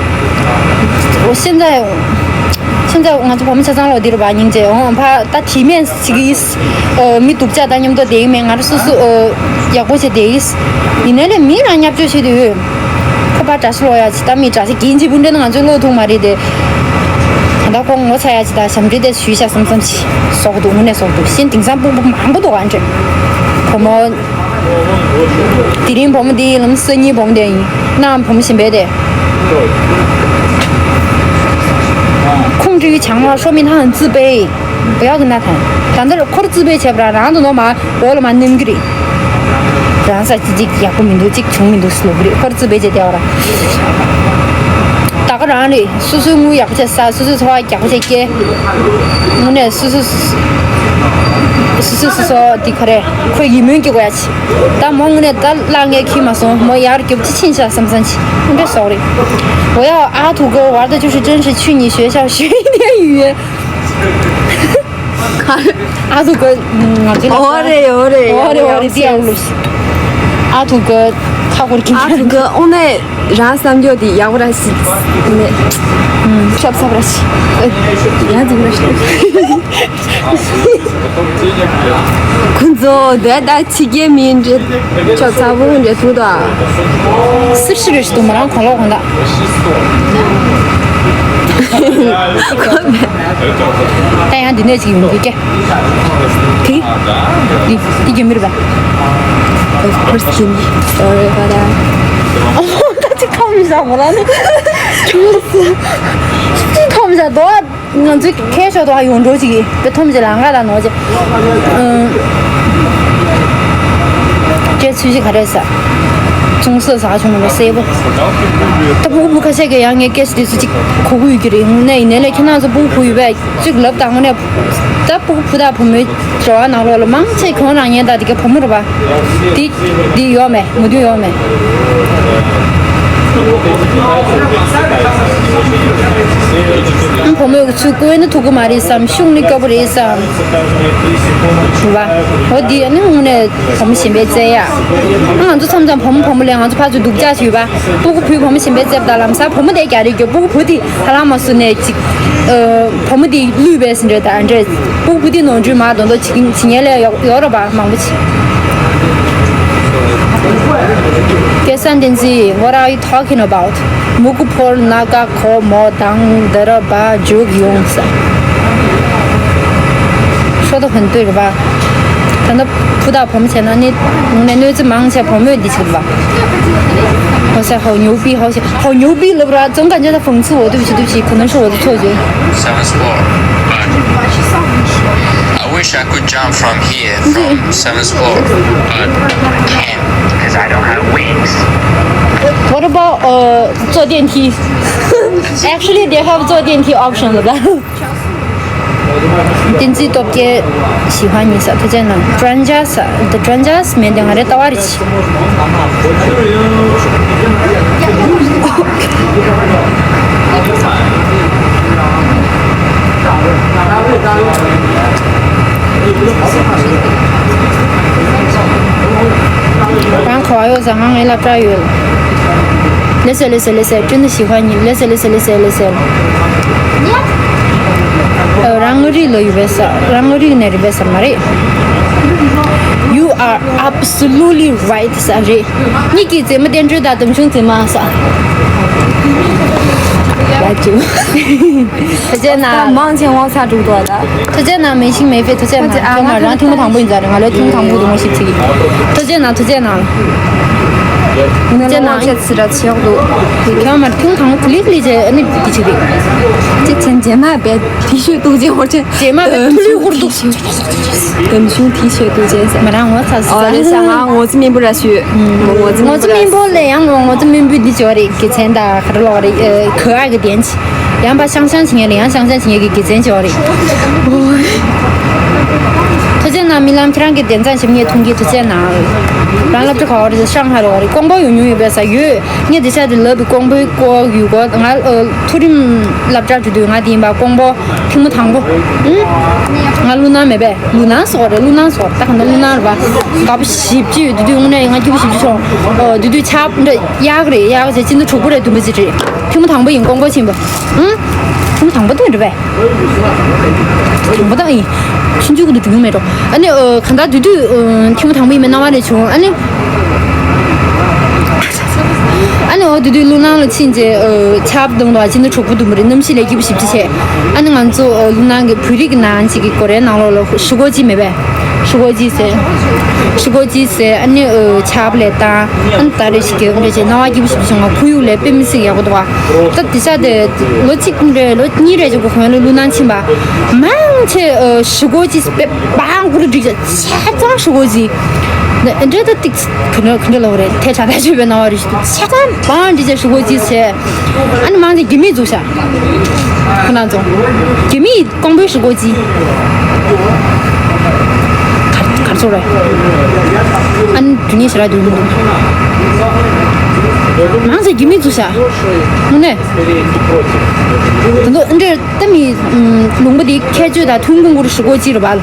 我现在现在ང་ཚོ་བུ་མོ་ཆ་ཚང་ལོ་འདིར་བ་སྙིང་རྗེ་འོང་ཕ་ད་དེ་མེད་ཅིག་ཨིས། མི་སྡུག་ཅག་དང་མཉམ་དུ་བསྡད་ཀྱི་མེད། ང་རང་སོ་སོ་ཡག་པོ་བྱས་བསྡད་ཡིས། ཡིན་ནའི་ལས་མི་རང་བརྙས་བཅོས་བྱེད་དུས་ཁོ་པ་དགྲ་ཤ་ལོག་ཡ་ཅིག་ད་མི་དགྲ་ཤ་གིན་གྱིས་བུ་འདྲེ་ན་ང་ཚོའི་བློ་ཐུག་མ་རེད་དེ། ད་ལྟ་ཁོ་ངོ་ཚ་ཡ་ཅིག་ད་ཞབས་འདྲེན་དེ་ཞུས་ཤག་བསམ་བསམ་ཞིག་སོག་འདུག་དངོས་གནས་སོག་འདུག་ཤིན་དེང་སང་སྤུ་གུ་མང་པོ་འདུག་ཨ་འདྲེ་བུ་མོ། དེ་རིང་བུ་མོ་འདི་ལམ་སང་ཉིན་བུ་མོ་འདི་ཡིན་ནའང་བུ་མོ་གཞན་པའི་དེ། 控制欲强了，说明他很自卑。不要跟他谈。ད་ལྟ་ཁོར་རྩིས་པའི་བྱས་པ་ར་རང་དུ་ནོ་མ་འོ་ལ་མ་ནིམ་གི་རེད། རང་ས་ཅི་ཅིག་ཡག་པོ་མི་འདུག་ཅིག་བྱུང་མི་འདུག་ཟེར་ལབ་གི་རེད། ཁོར་རྩིས་པའི་བྱས་བསྡད་པ་ར། ད་ག་རང་རེད། སོ་སོའི་དངུལ་ཡག་པོ་བྱས་ས། སོ་སོའི་འཚོ་བ་ཡག་པོ་བྱས་སྐྱེལ། དངོས་གནས་སོ་སོ་སོ་སོ་སོ་སོ་འདི་ག་རེད། ཁོས་ཡིད་སྨོན་སྐྱེ་དགོས་ཡ་ཆེ། ད་མོ་དངོས་གནས་ད་བརླག་ངས་ཁྱི་མ་སོང་། མོ་ཡར་རྒྱབ་ཅི་ཕྱིན་ཤག་བསམ་བསམ་ཆེ། དངོས་འབྲེལ་སོག་རེད། 我要阿土哥玩的就是真是去你学校学一点语言。 ཨ་ཐུ་ག་ང་ཚོ་ལ་འོ་རེད་འོ་རེད། འོ་རེད་འོ་རེད། ཏི་ཨ་ལུ་ཨ་ཐུ་ག་ཁ་ཁོར་གྱིན། ཨ་ཐུ་ག་དངོས་གནས་རང་བསམ་རྒྱུ་དེ་ཡག་པོ་ར་ཞིག་ནས། ཆབ་ཚ་བ་ཞིག་ཡང་འཛིན་པ་ཞིག་ཁོ་ཚོ་འདོད་ད་ཕྱི་རྒྱལ་མིན་འདྲེ་ཆབ་ཚ་བོ་འདྲེ་ཐུག་ད། སིབ་ཤི་རེ་ཞིག་ཏུ་མ་རང་གོང་ལོག་གོང་ད། ད་ཡང་འདི་ནས་ཅིག་ཡོང་གི་སྐད། གི། འདི་འདི་རྒྱ་མི་རེད་པ། Of course, Jimmy. Sorry about that. ད་ཅིག་ཁམས་བཞག་མོ་ལ་ནི། ཅིག་ཁམས་བཞག་དོ། ང་ཚོའི་ཁའི་ཤོག་ཏུ་ཡོང་འགྲོ་ཅིག་གི་དེ་ཐོམ་ཅིག་ལ་ང་ལ་ནོར་ཅིག་ཀྱེ་ཚུལ་ཞིག་ག་རེ་ཟ། ཅུང་ཟད་ཟ་བྱུང་མ་གསལ་པོ། ད་སྤུ་གུ་བུ་ཁ་ཤས་ཀྱིས་ཡང་ངའི་ཀྱེ་དེ་ཚོ་ཅིག་གོ་གི་ཡོད་ཀྱི་རེད། དངོས་གནས་ཡིན་ནའི་ལས་ཁྱེད་རང་ཚོ་སྤུ་གུ་བུ་ཡོད་པས་ཅིག་ལབ་དང་། དངོས་གནས་ད་སྤུ་གུ་བུ་དང་བུ་མོའི་འབྲེལ་བ་ནང་ལོགས་ལ་མང་ཆེ་ཁོང་རང་ཉན་ད་དེ་ག་བུ་མོ་རེད་པ། དེ་དེ་ཡོད་མེད་མུ་མཐུད་ཡོད་མེད། ཨང་། བུ་མོས་ཚུར་བཀོལ་ན་ཐུག་གི་མ་རེད་བསམ། ཤུགས་ནི་སྐྱོ་པོ་རེད་བསམ། རེད་པ། འོ་འདི་ཨ་ནི་དངོས་གནས་བུ་མོ་གཞན་པའི་བཙན་ཡ། ང་ཚོ་མཚམས་མཚམས་བུ་མོ་བུ་མོ་ལས་ང་ཚོ་ཕར་ཚུར་སྡུག་ཅག་ཞིག་ཡོད་པ། སྤུ་གུ་བུས་བུ་མོ་གཞན་པའི་བཙན་ད་ལམ་སང་བུ་མོ་དེ་རྒྱ་རེད་རྒྱུ། སྤུ་གུ་བུ་དེ་ཧ་ལམ་མ་སུ་ནས་ཅིག་ཨ། བུ་མོ་དེ་བསླུས་པའི་ཟིན་འདྲ་ད་འདྲ། སྤུ་གུ་བུ་དེ་ནོར་འཁྲུལ་མ་དོན་དོ་བྱེད་ཀྱིན་བྱེད་ཉེན་ལས་ཡོག་ཡོག་ར་པ་མང་པོ་ཆེ། སྐལ་བཟང་བསྟན་འཛིན། What are you talking about? མུ་གུ་ཕོར་ན་ཀ་གོ་མོ་དང་ད་ར་པ་འཇུག་ཡོང་ས། ཤོ་ད་ཕན་ཏོས་ར་པ། ད་ནི་བུ་དང་བུ་མོ་བྱས་ན་ནི་ནས་གནོད་འཚེ་མང་ཆེ་བུ་མོས་འདི་བྱེད་པ། 好像好牛逼，好像好牛逼了吧？总感觉他讽刺我，对不起，对不起，可能是我的错觉。Seventh floor, but I wish I could jump from here, from seventh floor, but can't, because I don't have wings. What about uh 坐电梯？Actually, they have 坐电梯 option 了吧？ བསྟན་འཛིན་སྟོབས་རྒྱལ་喜欢你ས་ཐུགས་རྗེ་གནང་། དྲན་འཇགས་ས་དེ་དྲན་འཇགས་མེད་དེ་ང་རེ་ལྟ་བ་རེ་ཆེ། རང་ག་བ་ཡོད་ས། ང་ངའི་སློབ་གྲྭ་ཡོད། ལེ་སེ་ལེ་སེ་ལེ་སེ། 真的喜欢你。 ལེ་སེ་ལེ་སེ་ལེ་སེ་ལེ་སེ། ཨ། རང་མངའ་རིས་ལ་ཡོད་པའི་ས། རང་མངའ་རིས་ནས་རེད་པའི་ས་མ་རེད། You are absolutely right ས་རེད། ཉིད་ཀྱི་མཛེས་མ་བསྟན་སྒྲོལ་དང་འདམ་ཆུང་མཛེས་མ་ས། ཡ་ཅིག་ཐུགས་རྗེ་གནང་། མང་ཆེ་བ་ཚ་དྲུག་ཏུ་བ་ད། ཐུགས་རྗེ་གནང་། མེ་ཤིང་མེ་ཕེ་ཐུགས་རྗེ་གནང་། ཁྱོད་མ་རང་ཐེངས་མ་དང་པོ་ཡིན་ཙང་རེད། ང་ལོ་ཐེངས་མ་དང་པོ་དུ་མ་ཞིབ་ཚིག་ཐུགས་རྗེ་གནང་། ཐུགས་རྗེ་གནང་། ཐུགས་རྗེ་གནང་། ཁྱོད་མ་ཐེངས་མ་དང་པོ་ཀླིག་ཀླིག་བྱས་ཨ་ནི་འདི་ཅིག་རེད། ཅི་ཚན་རྗེས་མ་བས་དེ་ཤོད་ཐུགས་རྗེ་ཧོར་ཆེན། རྗེས་མ་བས་ཐུ་ལུས་ཧུར་འདུག་འདམ་ཆུང་དེ་ཤོད་ཐུགས་རྗེ་ཟེར། མ་རང་ངོ་ཚ་ཟ་རེད་ཤ། ང་ངོ་ཚ་མིན་པོ་ར་ཤོད། ངོ་ཚ་མིན་པོ་ལས་ཡང་ངོ་ཚ་མིན་པོ་འདི་ཅོ་རེད། དགེ་མཚན་དང་ག་རེ་ལོག་རེད། ཁོ་ཨ་གི་དན་ཆི། ཡང་པ་ཤང་ཤང་བྱེད་མཁན་ལ་ཡང་ཤང་ཤང་བྱེད་མཁན་གྱི་དགེ་མཚན་ཅིག་ཡོད་རེད། ཐུགས་རྗེ་གནང་། རྨི་ལམ་ཁྱེད་རང་གི་དན་རྩ་ཞིབ་ངས་མཐོང་གི་ཐུགས་རྗེ་གནང་། རང་སློབ་གྲྭ་ག་བ་རེད། ཧྲང་ཧའེ་རེད་པ། ཀོང་པོ་ཡོང་མྱོང་ཡོད་པས་ས་ཡོད། ངས་འདི་ཤ་དེ་ལབ་པའི་ཀོང་པོའི་ཀོ་ཡུ་གོ་ང་མཐོ་རིམ་སློབ་གྲྭ་འགྲོ་དུས་ང་དེ་ཡིན་པ་ཀོང་པོ་ཐེངས་མ་དང་པོ། ང་ཀླུ་ནང་མེད་པས། ཀླུ་ནང་སོགས་རེད། ཀླུ་ནང་སོགས་ད་ག་ན་ཀླུ་ནང་རེད་པ། དགའ་པོ་ཞེ་པོ་ཅིག་ཡོད། དེ་དུས་དངོས་གནས་ང་སྐྱིད་པོ་ཞེ་པོ་ཅིག་བྱུང་། དེ་དུས་ཆབ་འདྲ་གཡག་རེད། གཡག་བྱས་ཅི་འདྲ་གྲོགས་པོ་རེད། དུམ་པ་ཅིག་རེད། ཐེངས་མ་དང་པོ་ཡིན་ཀོང་པོ་ཕྱིན་པ། ཨང་། ཐེངས་མ་དང་པོ་དེ་རེད་པས། དང་པོ་དང་ཡིན། ཆུང་ཆུང་གི་འདུག་དུས་མེད་འགྲོ། ཨ་ནི་གང་ལྟར་དེ་དུས་ཐེངས་མ་དང་པོ་ཡིན་པའི་སྣང་བ་རེ་བྱུང་། ཨ་ནི། ཨ་ནི་འོ་དེ་དུས་ཀླུ་ནང་ལ་ཕྱིན་རྗེས་ཆབ་བརྡུངས་དང་ཅི་འདྲ་གྲོགས་པོ་དུམ་པ་རེད། གནམ་གཤིས་ལས་སྐྱིད་པོ་ཞེ་པོ་ཅིག་བྱས། ཨ་ནི་ང་ཚོ་ཀླུ་ནང་གི་བོད་རིགས་ནང་གཅིག་གི་སྒོ་རའི་ནང་ལོགས་ལ་ཧྲི་གོ་ཅི་མེད་པས། ཧྲི་གོ་ཅི་ཟེར། ཧྲི་གོ་ཅི་ཟེར། ཨ་ནི་ཆབ་ལས་བཏང་། ཨ་ནི་ད་རེ་ཞིག་གི་འདྲ་བྱས་སྣང་བ་སྐྱིད་པོ་ཞེ་པོ་ཅིག་བྱུང་། ང་ཁོར་ཡུག་ལས་དཔེ་མི་སྲིད་ཡག་པོ་འདུག་བ། ད་དེ་ཤ་དེ་ལོ་གཅིག་རེད། ལོ་གཉིས་རེད་ཅིག་གོ་གོང་ལ་ཀླུ་ནང་ཕྱིན་པ། མང་ཆེ་ཧྲི་གོ་ཅི་དཔེ་པང་གུ་རུ་སྒྲིག་བྱས་ཆ་ཚང་ཧྲི་གོ་ཅི། འདྲ་ད་ཏིག་ག་འདྲ་ག་འདྲ་ལབ་རེད། ཐལ་ཆ་ཐལ་ཆོད་པའི་སྣང་བ་རེ་ཞིག་འདུག་ཆ་ཚང་པང་སྒྲིག་བྱས་ཧྲི་གོ་ཅི་ཟེར། ཨ་ནི་མང་ཆེ་རྒྱ་མིས་བཙུགས་ཤག་ཁོ་ན་ཚོ་རྒྱ་མིས། ཀོང་པོའི་ཧྲི་གོ་ཅི། གར་གར་ཚོར་རེད། ཨ་ནི་དུ་ནི་ཞེ་དྲག་དུ་མི་འདུག་མང་ཆེ་རྒྱ་མིས་བཙུགས་ཤག་དངོས་གནས། ད་དུང་འདིར་ལྟ་མི་ལུང་པ་འདི་ཁྱད་ཆོས་དང་ཐུན་མོང་གུ་རུ་ཧྲི་གོ་ཅི་རེད་པ།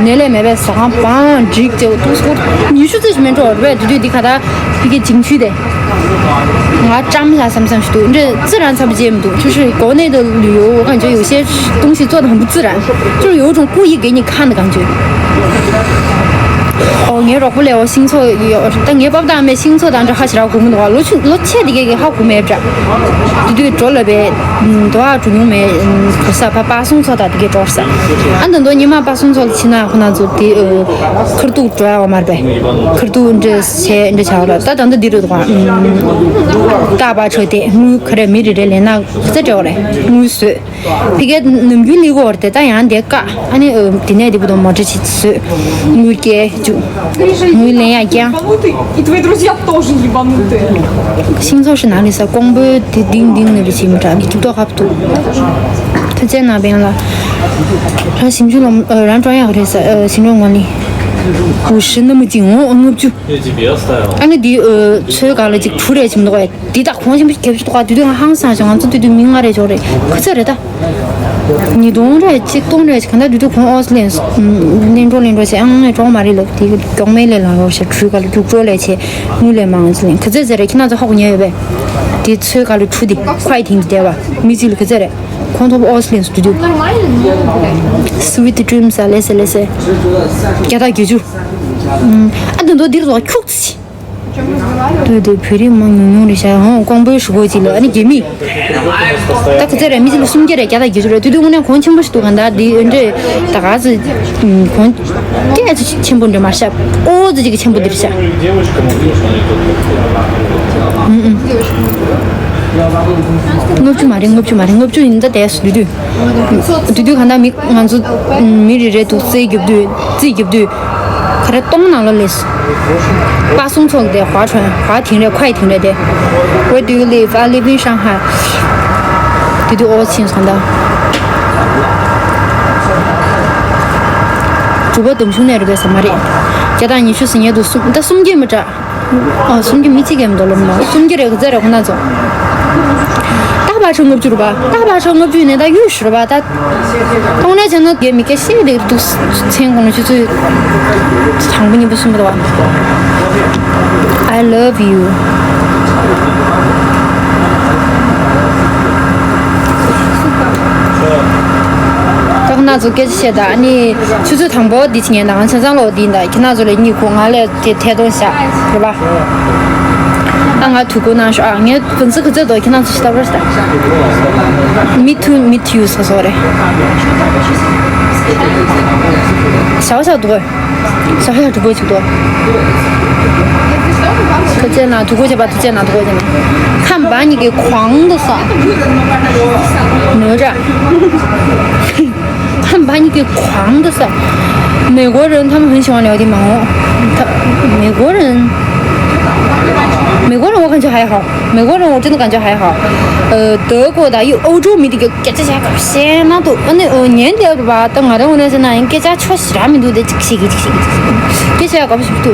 ནས་ལས་མེད་པའི་ཟ་ཁང་པང་སྒྲིག་ཅེས་ཐུག་སྐོར་ཉི་ཤུ་ཙམ་ཞིག་མེད་འགྲོ་རེད་པས། དུས་དུས་འདི་ཁ་ད་ཕི་གི་འཇིང་ཆུ་དེ། ང་ཀྲམ་ལ་བསམ་བསམ་ཞིག་འདུག་འདྲ་自然འཚམས་པ་བྱས་མི་འདུག就是国内的旅游我感觉有些东西做的很不自然，就是有一种故意给你看的感觉。ཨོ་ངའི་རོགས་པ་ལས་ཨོ་ཤིང་ཚོ་ཡོད་ད། ངའི་པ་ཕ་དང་མའི་ཤིང་ཚོ་དང་འདྲ་ཧ་ཤི་ར་གོ་མི་འདུག་ལོ་ཆུ་ལོ་ཆེ་དེ་གས་ཀྱི་ཧ་གོ་མེད་འདྲ། དེ་དུས་འགྲོ་ལ་བའི་དོ་ཧ་འགྲོ་མྱོང་མེད། གོ་ས་པ་པ་སོང་ཚོ་དང་དེ་གས་འགྲོ་ས། ཨ་འདི་འདོ་ཉི་མ་པ་སོང་ཚོ་ལ་ཕྱིན་ན་ཁོ་ན་ཚོ་དེ་ཁར་ཏུག་འགྲོ་ཡ་བ་མར་པས་ཁར་ཏུག་འདྲ་བྱས་འདྲ་བྱ་བ་ལ་ད་ད་འདི་འདི་རུ་འདུག་ག་ད་པ་ཆོས་དེ་དངུལ་ག་རེ་མི་རེ་རེ་ལེན་ན་ག་ཚ་འདྲ་བ་རེད་དངུལ་བཟོས། ཕ་གིར་ནམ་རྒྱུན་ལི་གོར་དེ་ད་ཡང་དེ་བཀག་ཨ་ནི་དེ་ནས་དེ་བུ་དང་མོ་ཊ་ཆེ་བཟོས། དངུལ་སྐྱེལ་བཅུག་དངུལ་ལེན་ཡག་ཀྱང་། И твои друзья тоже ебанутые. ཤིང་ཚོགས་ཤིག་ནང་ལས་ས་ཀོང་པོའི་དེ་ལྡིང་ལྡིང་ནས་བྱེད་མི་དྲག་གི་ཐུབ་ཐོག་ཁབ་ཐུབ། ཐུགས་རྗེ་གནང་བན་ལ། རང་ཞིམ་ཆུ་ལོ་རང་ཀྲོང་ཡག་རེད་ས་ཞིམ་རོང་ངོ་ལི། འུ་ཤི་ན་མི་ཅིག་འོང་ལྔ་བཅུ། ཨ་ནི་དེ་ཚོའི་སྒང་ལ་ཅིག་བུ་རེ་ཅིག་མི་འདུག་གས། འདི་དག་གོང་ཆེན་པོ་རྒྱབ་ཤོག་ཏུ་དུས་དུས་ང་ཧང་སང་ཞིང་ང་ཚོ་དུས་དུས་མི་ལྔ་རེ་འཇོག་རེད་ག་ཚོད་རེད་ད། ཉིས་སྟོང་རེད་གཅིག་སྟོང་རེད་ག་ད་དུས་དུས་གོང་ཨོ་སི་ལེན་ལེན་འགྲོ་ལེན་འགྲོ་བྱས་ཨང་ངས་གྲོགས་མ་རེད་ལབ་དེ་གི་མགྱོགས་མེད་ལས་ལང་རོགས་ཤ་གྲུའི་ག་ལ་རྒྱུག་འགྲོ་ལས་བྱས་དངུལ་ལས་མང་ཙི་ལེན་ག་ཚོད་ཟེར་རེད་ཁྱེད་རང་ཚོ་ཧ་གོ་ཉན་ཡོད་པས། དེ་ཚོའི་ག་ལ་གྲུ་དེ་ཁ་ཡི་དེང་དུ་བསྡད་པ་མི་གཅིག་ལ་ག་ཚོད་རེད་གོང་ཐོབ་ཨོ་སི་ལེན་སུ་དུས་དུས་Sweet Dreams ཨ་ལེ་སེ་ལེ་སེ་བརྒྱ་དང་བརྒྱད་ཅུ། ཨ་དུ་འདོ་འདིར་ཚོ་ཁྱུག་ཙི། ལྟོས་ཏེ་བོད་རིགས་མང་ཉུང་ཉུང་རེད་ཤག་ཧོང་ཀོང་པོའི་ཧྲུ་གོ་ཅིག་ལ་ཨ་ནི་རྒྱ་མི། ད་ག་ཚད་རེད་མི་ཅིག་ལ་སུམ་བརྒྱ་རེད་བརྒྱ་དང་བརྒྱད་ཅུ་རེད་དུས་དུས་དངོས་གནས་གོང་ཆེན་པོ་ཞིག་འདུག་ག་ད་འདི་ཨེ་འདྲས་ད་ག་ཚོད་གོང་སྐད་ཅིག་ཆེན་པོ་འདྲ་མ་ཤག་ཨོ་ཙི་ཅིག་ཆེན་པོ་འདིར་ཤག་ལྔ་བཅུ་མ་རེད་ལྔ་བཅུ་མ་རེད་ལྔ་བཅུ་མ་རེད་ལྔ་བཅུ་ཡིན་ད་དེ་སུ་དུས་དུས། དུས་དུས་གང་ལྟར་མི་ང་ཚོ་མི་རེ་རེ་འདུག་རྩིས་རྒྱབ་དུས་རྩིས་རྒྱབ་དུས་ག་རེ་སྟོང་ནང་ལ་ལས་སུ། པ་སུང་ཚོགས་དེ་ཧྭ་ཁྲོན་ཧྭ་དིང་རེ་ཁ་ཡི་དིང་རེ་དེ། Where do you live? I live in Shanghai. དུས་དུས་ཨོ་ཕྱིན་སོང་ད། གྲུ་པ་དུམ་ཆུང་ནས་རེད་པས་ས་མ་རེད། བརྒྱ་དང་ཉི་ཤུ་ཟིན་ཡས་འདུག་སུམ་ད་སུམ་བརྒྱད་མི་དྲག་ཨ་སུམ་བརྒྱ་མི་གཅིག་གམ་འདོ་ལོ་མ་སུམ་བརྒྱ་རེ་ག་ཚད་རེ་ཁོ་ན་ཚོ། ཏག་པ་ཆོ་ལྔ་བཅུ་རུ་པ་ཏག་པ་ཆོ་ལྔ་བཅུ་ནས་ད་གཡུ་ཤུ་རུ་པ་ད། ཐོང་ནས་བྱས་ན་རྒན་མི་སྐད་ཤེས་དེ་འདུག་མཚན་གོང་ལ་ཆུ་ཚོད་དང་པོ་གཉིས་པ་གསུམ་པ་དོ། I love you. ད་ཁོ་ན་ཚོ་སྐད་ཆ་བཤད་ད་ཨ་ནི་ཆུ་ཚོད་དང་པོ་འདི་ཕྱི་ཉིན་དང་ཆ་ཚང་ལོ་འདི་འདའ་ཁྱེད་རང་ཚོ་ལ་གཉིད་ཁུག་ང་ལས་དེ་ཐད་གཏོང་བཞག་རེད་པ། ཨ་ང་དུས་ཁུག་གནང་ཤོག་ཨ་ངའི་གུན་ཚི་གུ་ཚི་དོ་ཁྱེད་རང་ཚོ་ཤི་ཏ་བར་ཤི་ད། Meet to meet you ཟེར་སོ་རེད། ཞའོ་ཞའོ་འདུག་གོ། ཞའོ་ཞའོ་འདུག་གོ་ཅིག་འདུག་ཐུགས་རྗེ་གནང་ཐུགས་རྗེ་ཆེ་བ་ཐུགས་རྗེ་གནང་ཐུགས་རྗེ་གནང་ཁམས་པ་གཉིས་ཀྱི་ཁོང་དུ་ས་ནོར་འདྲ། 他们把你给狂的噻。美国人他们很喜欢聊天嘛，哦，他美国人，美国人我感觉还好，美国人我真的感觉还好。呃，德国的、又欧洲媒体给给这些搞些那都那呃年底了吧？等俺们那是那人给家确实还没读的，这个这个这个这个，这些搞不是不对。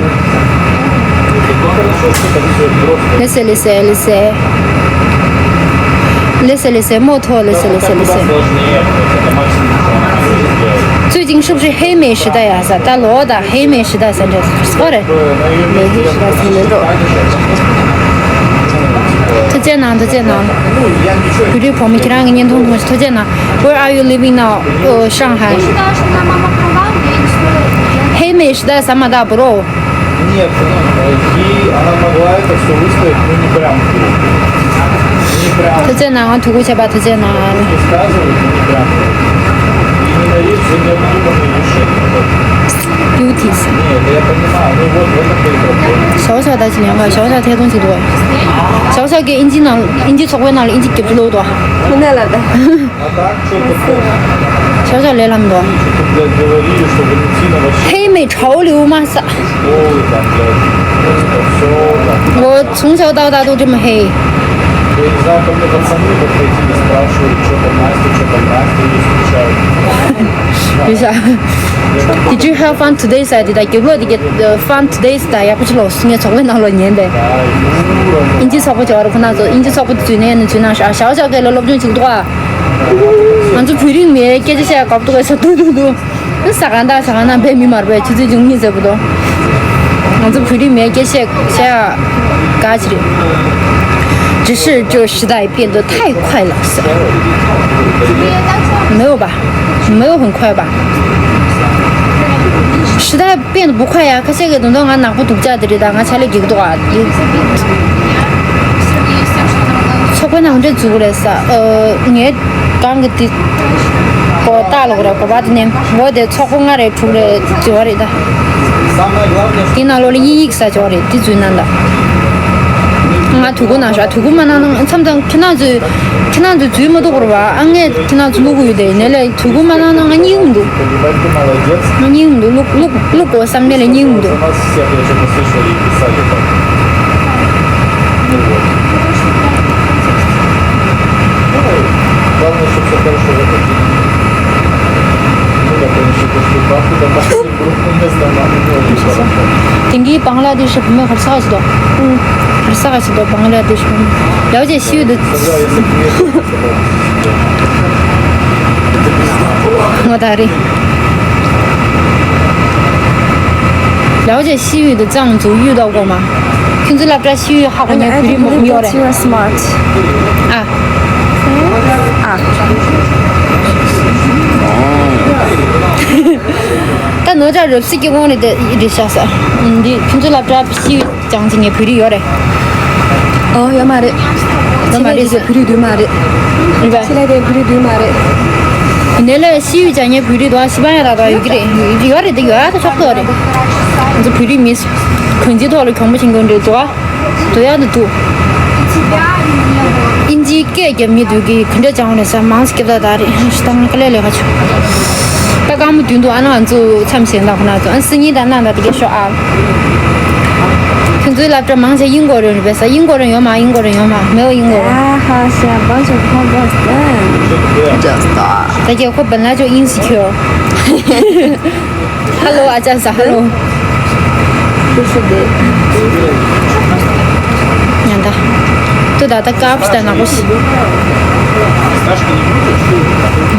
Listen, listen, listen. Listen, listen, more talk, listen, listen, listen. 最近是不是黑美时代呀？是，大罗的黑美时代三折，是的。美黑时代三折。 ཐུགས་རྗེ་གནང་། ཐུགས་རྗེ་གནང་། བོད་རིགས་བུ་མོ་ཁྱེད་རང་གི་བརྙན་ཐུང་ཐུང་ཞིག་ཐུགས་རྗེ་གནང་། Where are you living now? Oh, Shanghai. Hey, Miss, that's Amada, bro. Нет, и она могла это все выставить, но не прям. Не прям. ཐུགས་རྗེ་གནང་། ཐུགས་རྗེ་ཆེ་བ་ཐུགས་རྗེ་གནང་། Высказывать не прям. И ненавижу за необдуманные решения. Beauties. Нет, я понимаю, ну вот в этом-то и проблема. ཞའོ་ཞའོ་ད་ཅི་ལེན་ག་ཞའོ་ཞའོ་ཐད་གཏོང་བྱེད་འདུག་ཞའོ་ཞའོ་གི་ཨིན་ཇི་ནང་ཨིན་ཇི་ཚོགས་པའི་ནང་ལ་ཨིན་ཇི་རྒྱབ་ལོག་འདུག་ཁོ་ན་ལ་ད། ཞའོ་ཞའོ་ལས་ལམ་འདུག་ཧེ་མེ་ཁྲའོ་ལིའུ་མ་ས། 我从小到大都这么黑。 Did you have fun today? ཟེར་དེ་ད་རྒྱབ་ལོག་དེ་ག་fun today ཟེར་ད་ཡག་པོ་ཅིག་ལོག་ངས་ཚོགས་པའི་ནང་ལོག་ཉན་པས། ཨིན་ཇི་ཚོགས་པ་ཅིག་ཡོད་རེད། ཁོ་ན་ཚོ་ཨིན་ཇི་ཚོགས་པ་དེ་འཛུལ་ནས་ནི་འཛུལ་ན་ཞའོ་ཞའོ་ག་ལ་སློབ་སྦྱོང་བྱེད་འདུག་ཨ། ང་ཚོ་བོད་རིགས་མིའི་སྐད་ཆ་བཤད་དགོས་འདུག་ཟེར་འདུག་འདུག་འདུག་ས་ག་ད་ས་ག་ན་བས་མི་མར་བས་ཆུ་ཚོད་བཅུ་གཉིས་ཟེར་བུ་དོ། ང་ཚོ་བོད་རིགས་མིའི་སྐད་ཆ་བཤད། ག་ཅི་རེད། 只是这时代变得太快了，没有吧？没有很快吧？时代变得不快呀，可是个等到俺拿不独家的这档，俺才来给多啊。 ཚོགས་པ་ནང་འདྲ་འཛུགས་རེད་ས། ཨ། ངས་གང་གི་དེ་གོ་ལྟ་ལོག་རེད། གོ་བ་དེ་ནས་འོ་དེ་ཚོགས་པ་ལྔ་རེད་དྲུག་རེད་བརྗོད་རེད་ད། དེ་ནང་ལོགས་ལ་དབྱིན་ཡིག་ས་བརྗོད་རེད། དེ་འཛུལ་ན་ད། ང་དུས་གུ་ནང་ཤ་དུས་གུ་མ་ནང་ན་མཚམས་དང་ཁྱེད་རང་ཚོས་ཁྱེད་རང་ཚོས་འཛུལ་མ་ཐུབ་པ་རེད་བ། ཨ། ངས་ཁྱེད་རང་ཚོ་མི་གུ་ཡོད་དེ་ནས་ལས། དུས་གུ་མ་ནང་ན་ང་གཉིད་མི་འདུག་ང་གཉིད་མི་འདུག་ལུག་ལུག་ལུག་གོ་བསམ་ནས་ལས་གཉིད་མི་འདུག་དེང་གི་བང་ལ་དེ་ཧྲི་བུ་མོ་ཧར་ས་ཧ་ཆི་དོ། ཧར་ས་ཧ་ཆི་དོ། བང་ལ་དེ་ཧྲི་བུ་མོ་ཡའོ་ཅེ་ཤི་ཡོད་དུ། ངོ་ད་རེད། ལའོ་ཅེ་ཤི་ཡུལ་དུ་ཙང་འཛུགས་ཡུལ་དོ་གོ་མ། ཁྱོད་ཚོ་སློབ་གྲྭ་ཤི་ཡུལ་ཧ་གོ་ཉན་བུ་རི་མོ་ཡོད་རེད། You are smart. ཨ། ཨ། ད་ནོར་ཅག་རབ་སྲིད་ཀྱི་དབང་རེད་དེ་རེད་ཤག་ས། འདི་ཁྱོད་ཚོ་སློབ་གྲྭ་ཤི་ཡུལ། ཅང་ཅི་ངའི་བོད་རིགས་ཡོད་རེད། ཨོ་ཡོད་མ་རེད། ཡོད་མ་རེད། ཆེ་ལས་དེ་བོད་རིགས་འདུག་མ་རེད། རེད་པ། ཆེ་ལས་དེ་བོད་རིགས་འདུག་མ་རེད། ནས་ལས་ཤི་ཡུལ་ཅང་ངའི་བོད་རིགས་འདུག་ཤི་པ་ཡ་ར་དང་ཡོད་ཀྱི་རེད། ཡོད་རེད་དེ་ཡོད་ཨ་ད་ཆོག་ཏོ་རེད། ང་ཚོ་བོད་རིགས་མི་གོན་རྩིས་ཐོག་ལ་གྱོང་པོ་ཆེན་གྱོང་འདྲ་འདུག་ཨ། འདུག་ཡ་འདུག་འདུག་ཨིན་ཇིའི་སྐད་རྒྱབ་མི་འདུག་གི་ག་འདྲ་སྦྱང་རེད་ཟེར་མང་ཙམ་སྐད་བརྡ་ད་རེད་ཤི་ཏང་ཀ་ལས་ལས་ཁ་ཆུ། ད་སྐར་མ་བདུན་འདུག་ཨ་ན་ང་ཚོ་མཚམས་བཞག་ད་ཁོ་ན་ཚོ་ཨ་སི་ཉིན་ད་ན་ད་དེ་ག་ཤོག་ཨ། ཁྱོད་ཚོའི་སློབ་གྲྭ་མང་ཆེ་དབྱིན་གོ་རེ་རེད་པས། དབྱིན་གོ་རེ་ཡོད་མ། དབྱིན་གོ་རེ་ཡོད་མ། མེད་པ་དབྱིན་གོ་རེ། ཨ་ཧ་ཤ་bunch of hot dogs then. Just stop. ད་རྒྱལ་ཁབ་བན་ལ་ཅོ་ཨིན་སི་ཁྱོ། Hello ཨ་ཅག་ས་hello. ཉན་ད། ཏུ་ད་ད་ཀབ་ཤི་ད་ན་གོ་ཤི།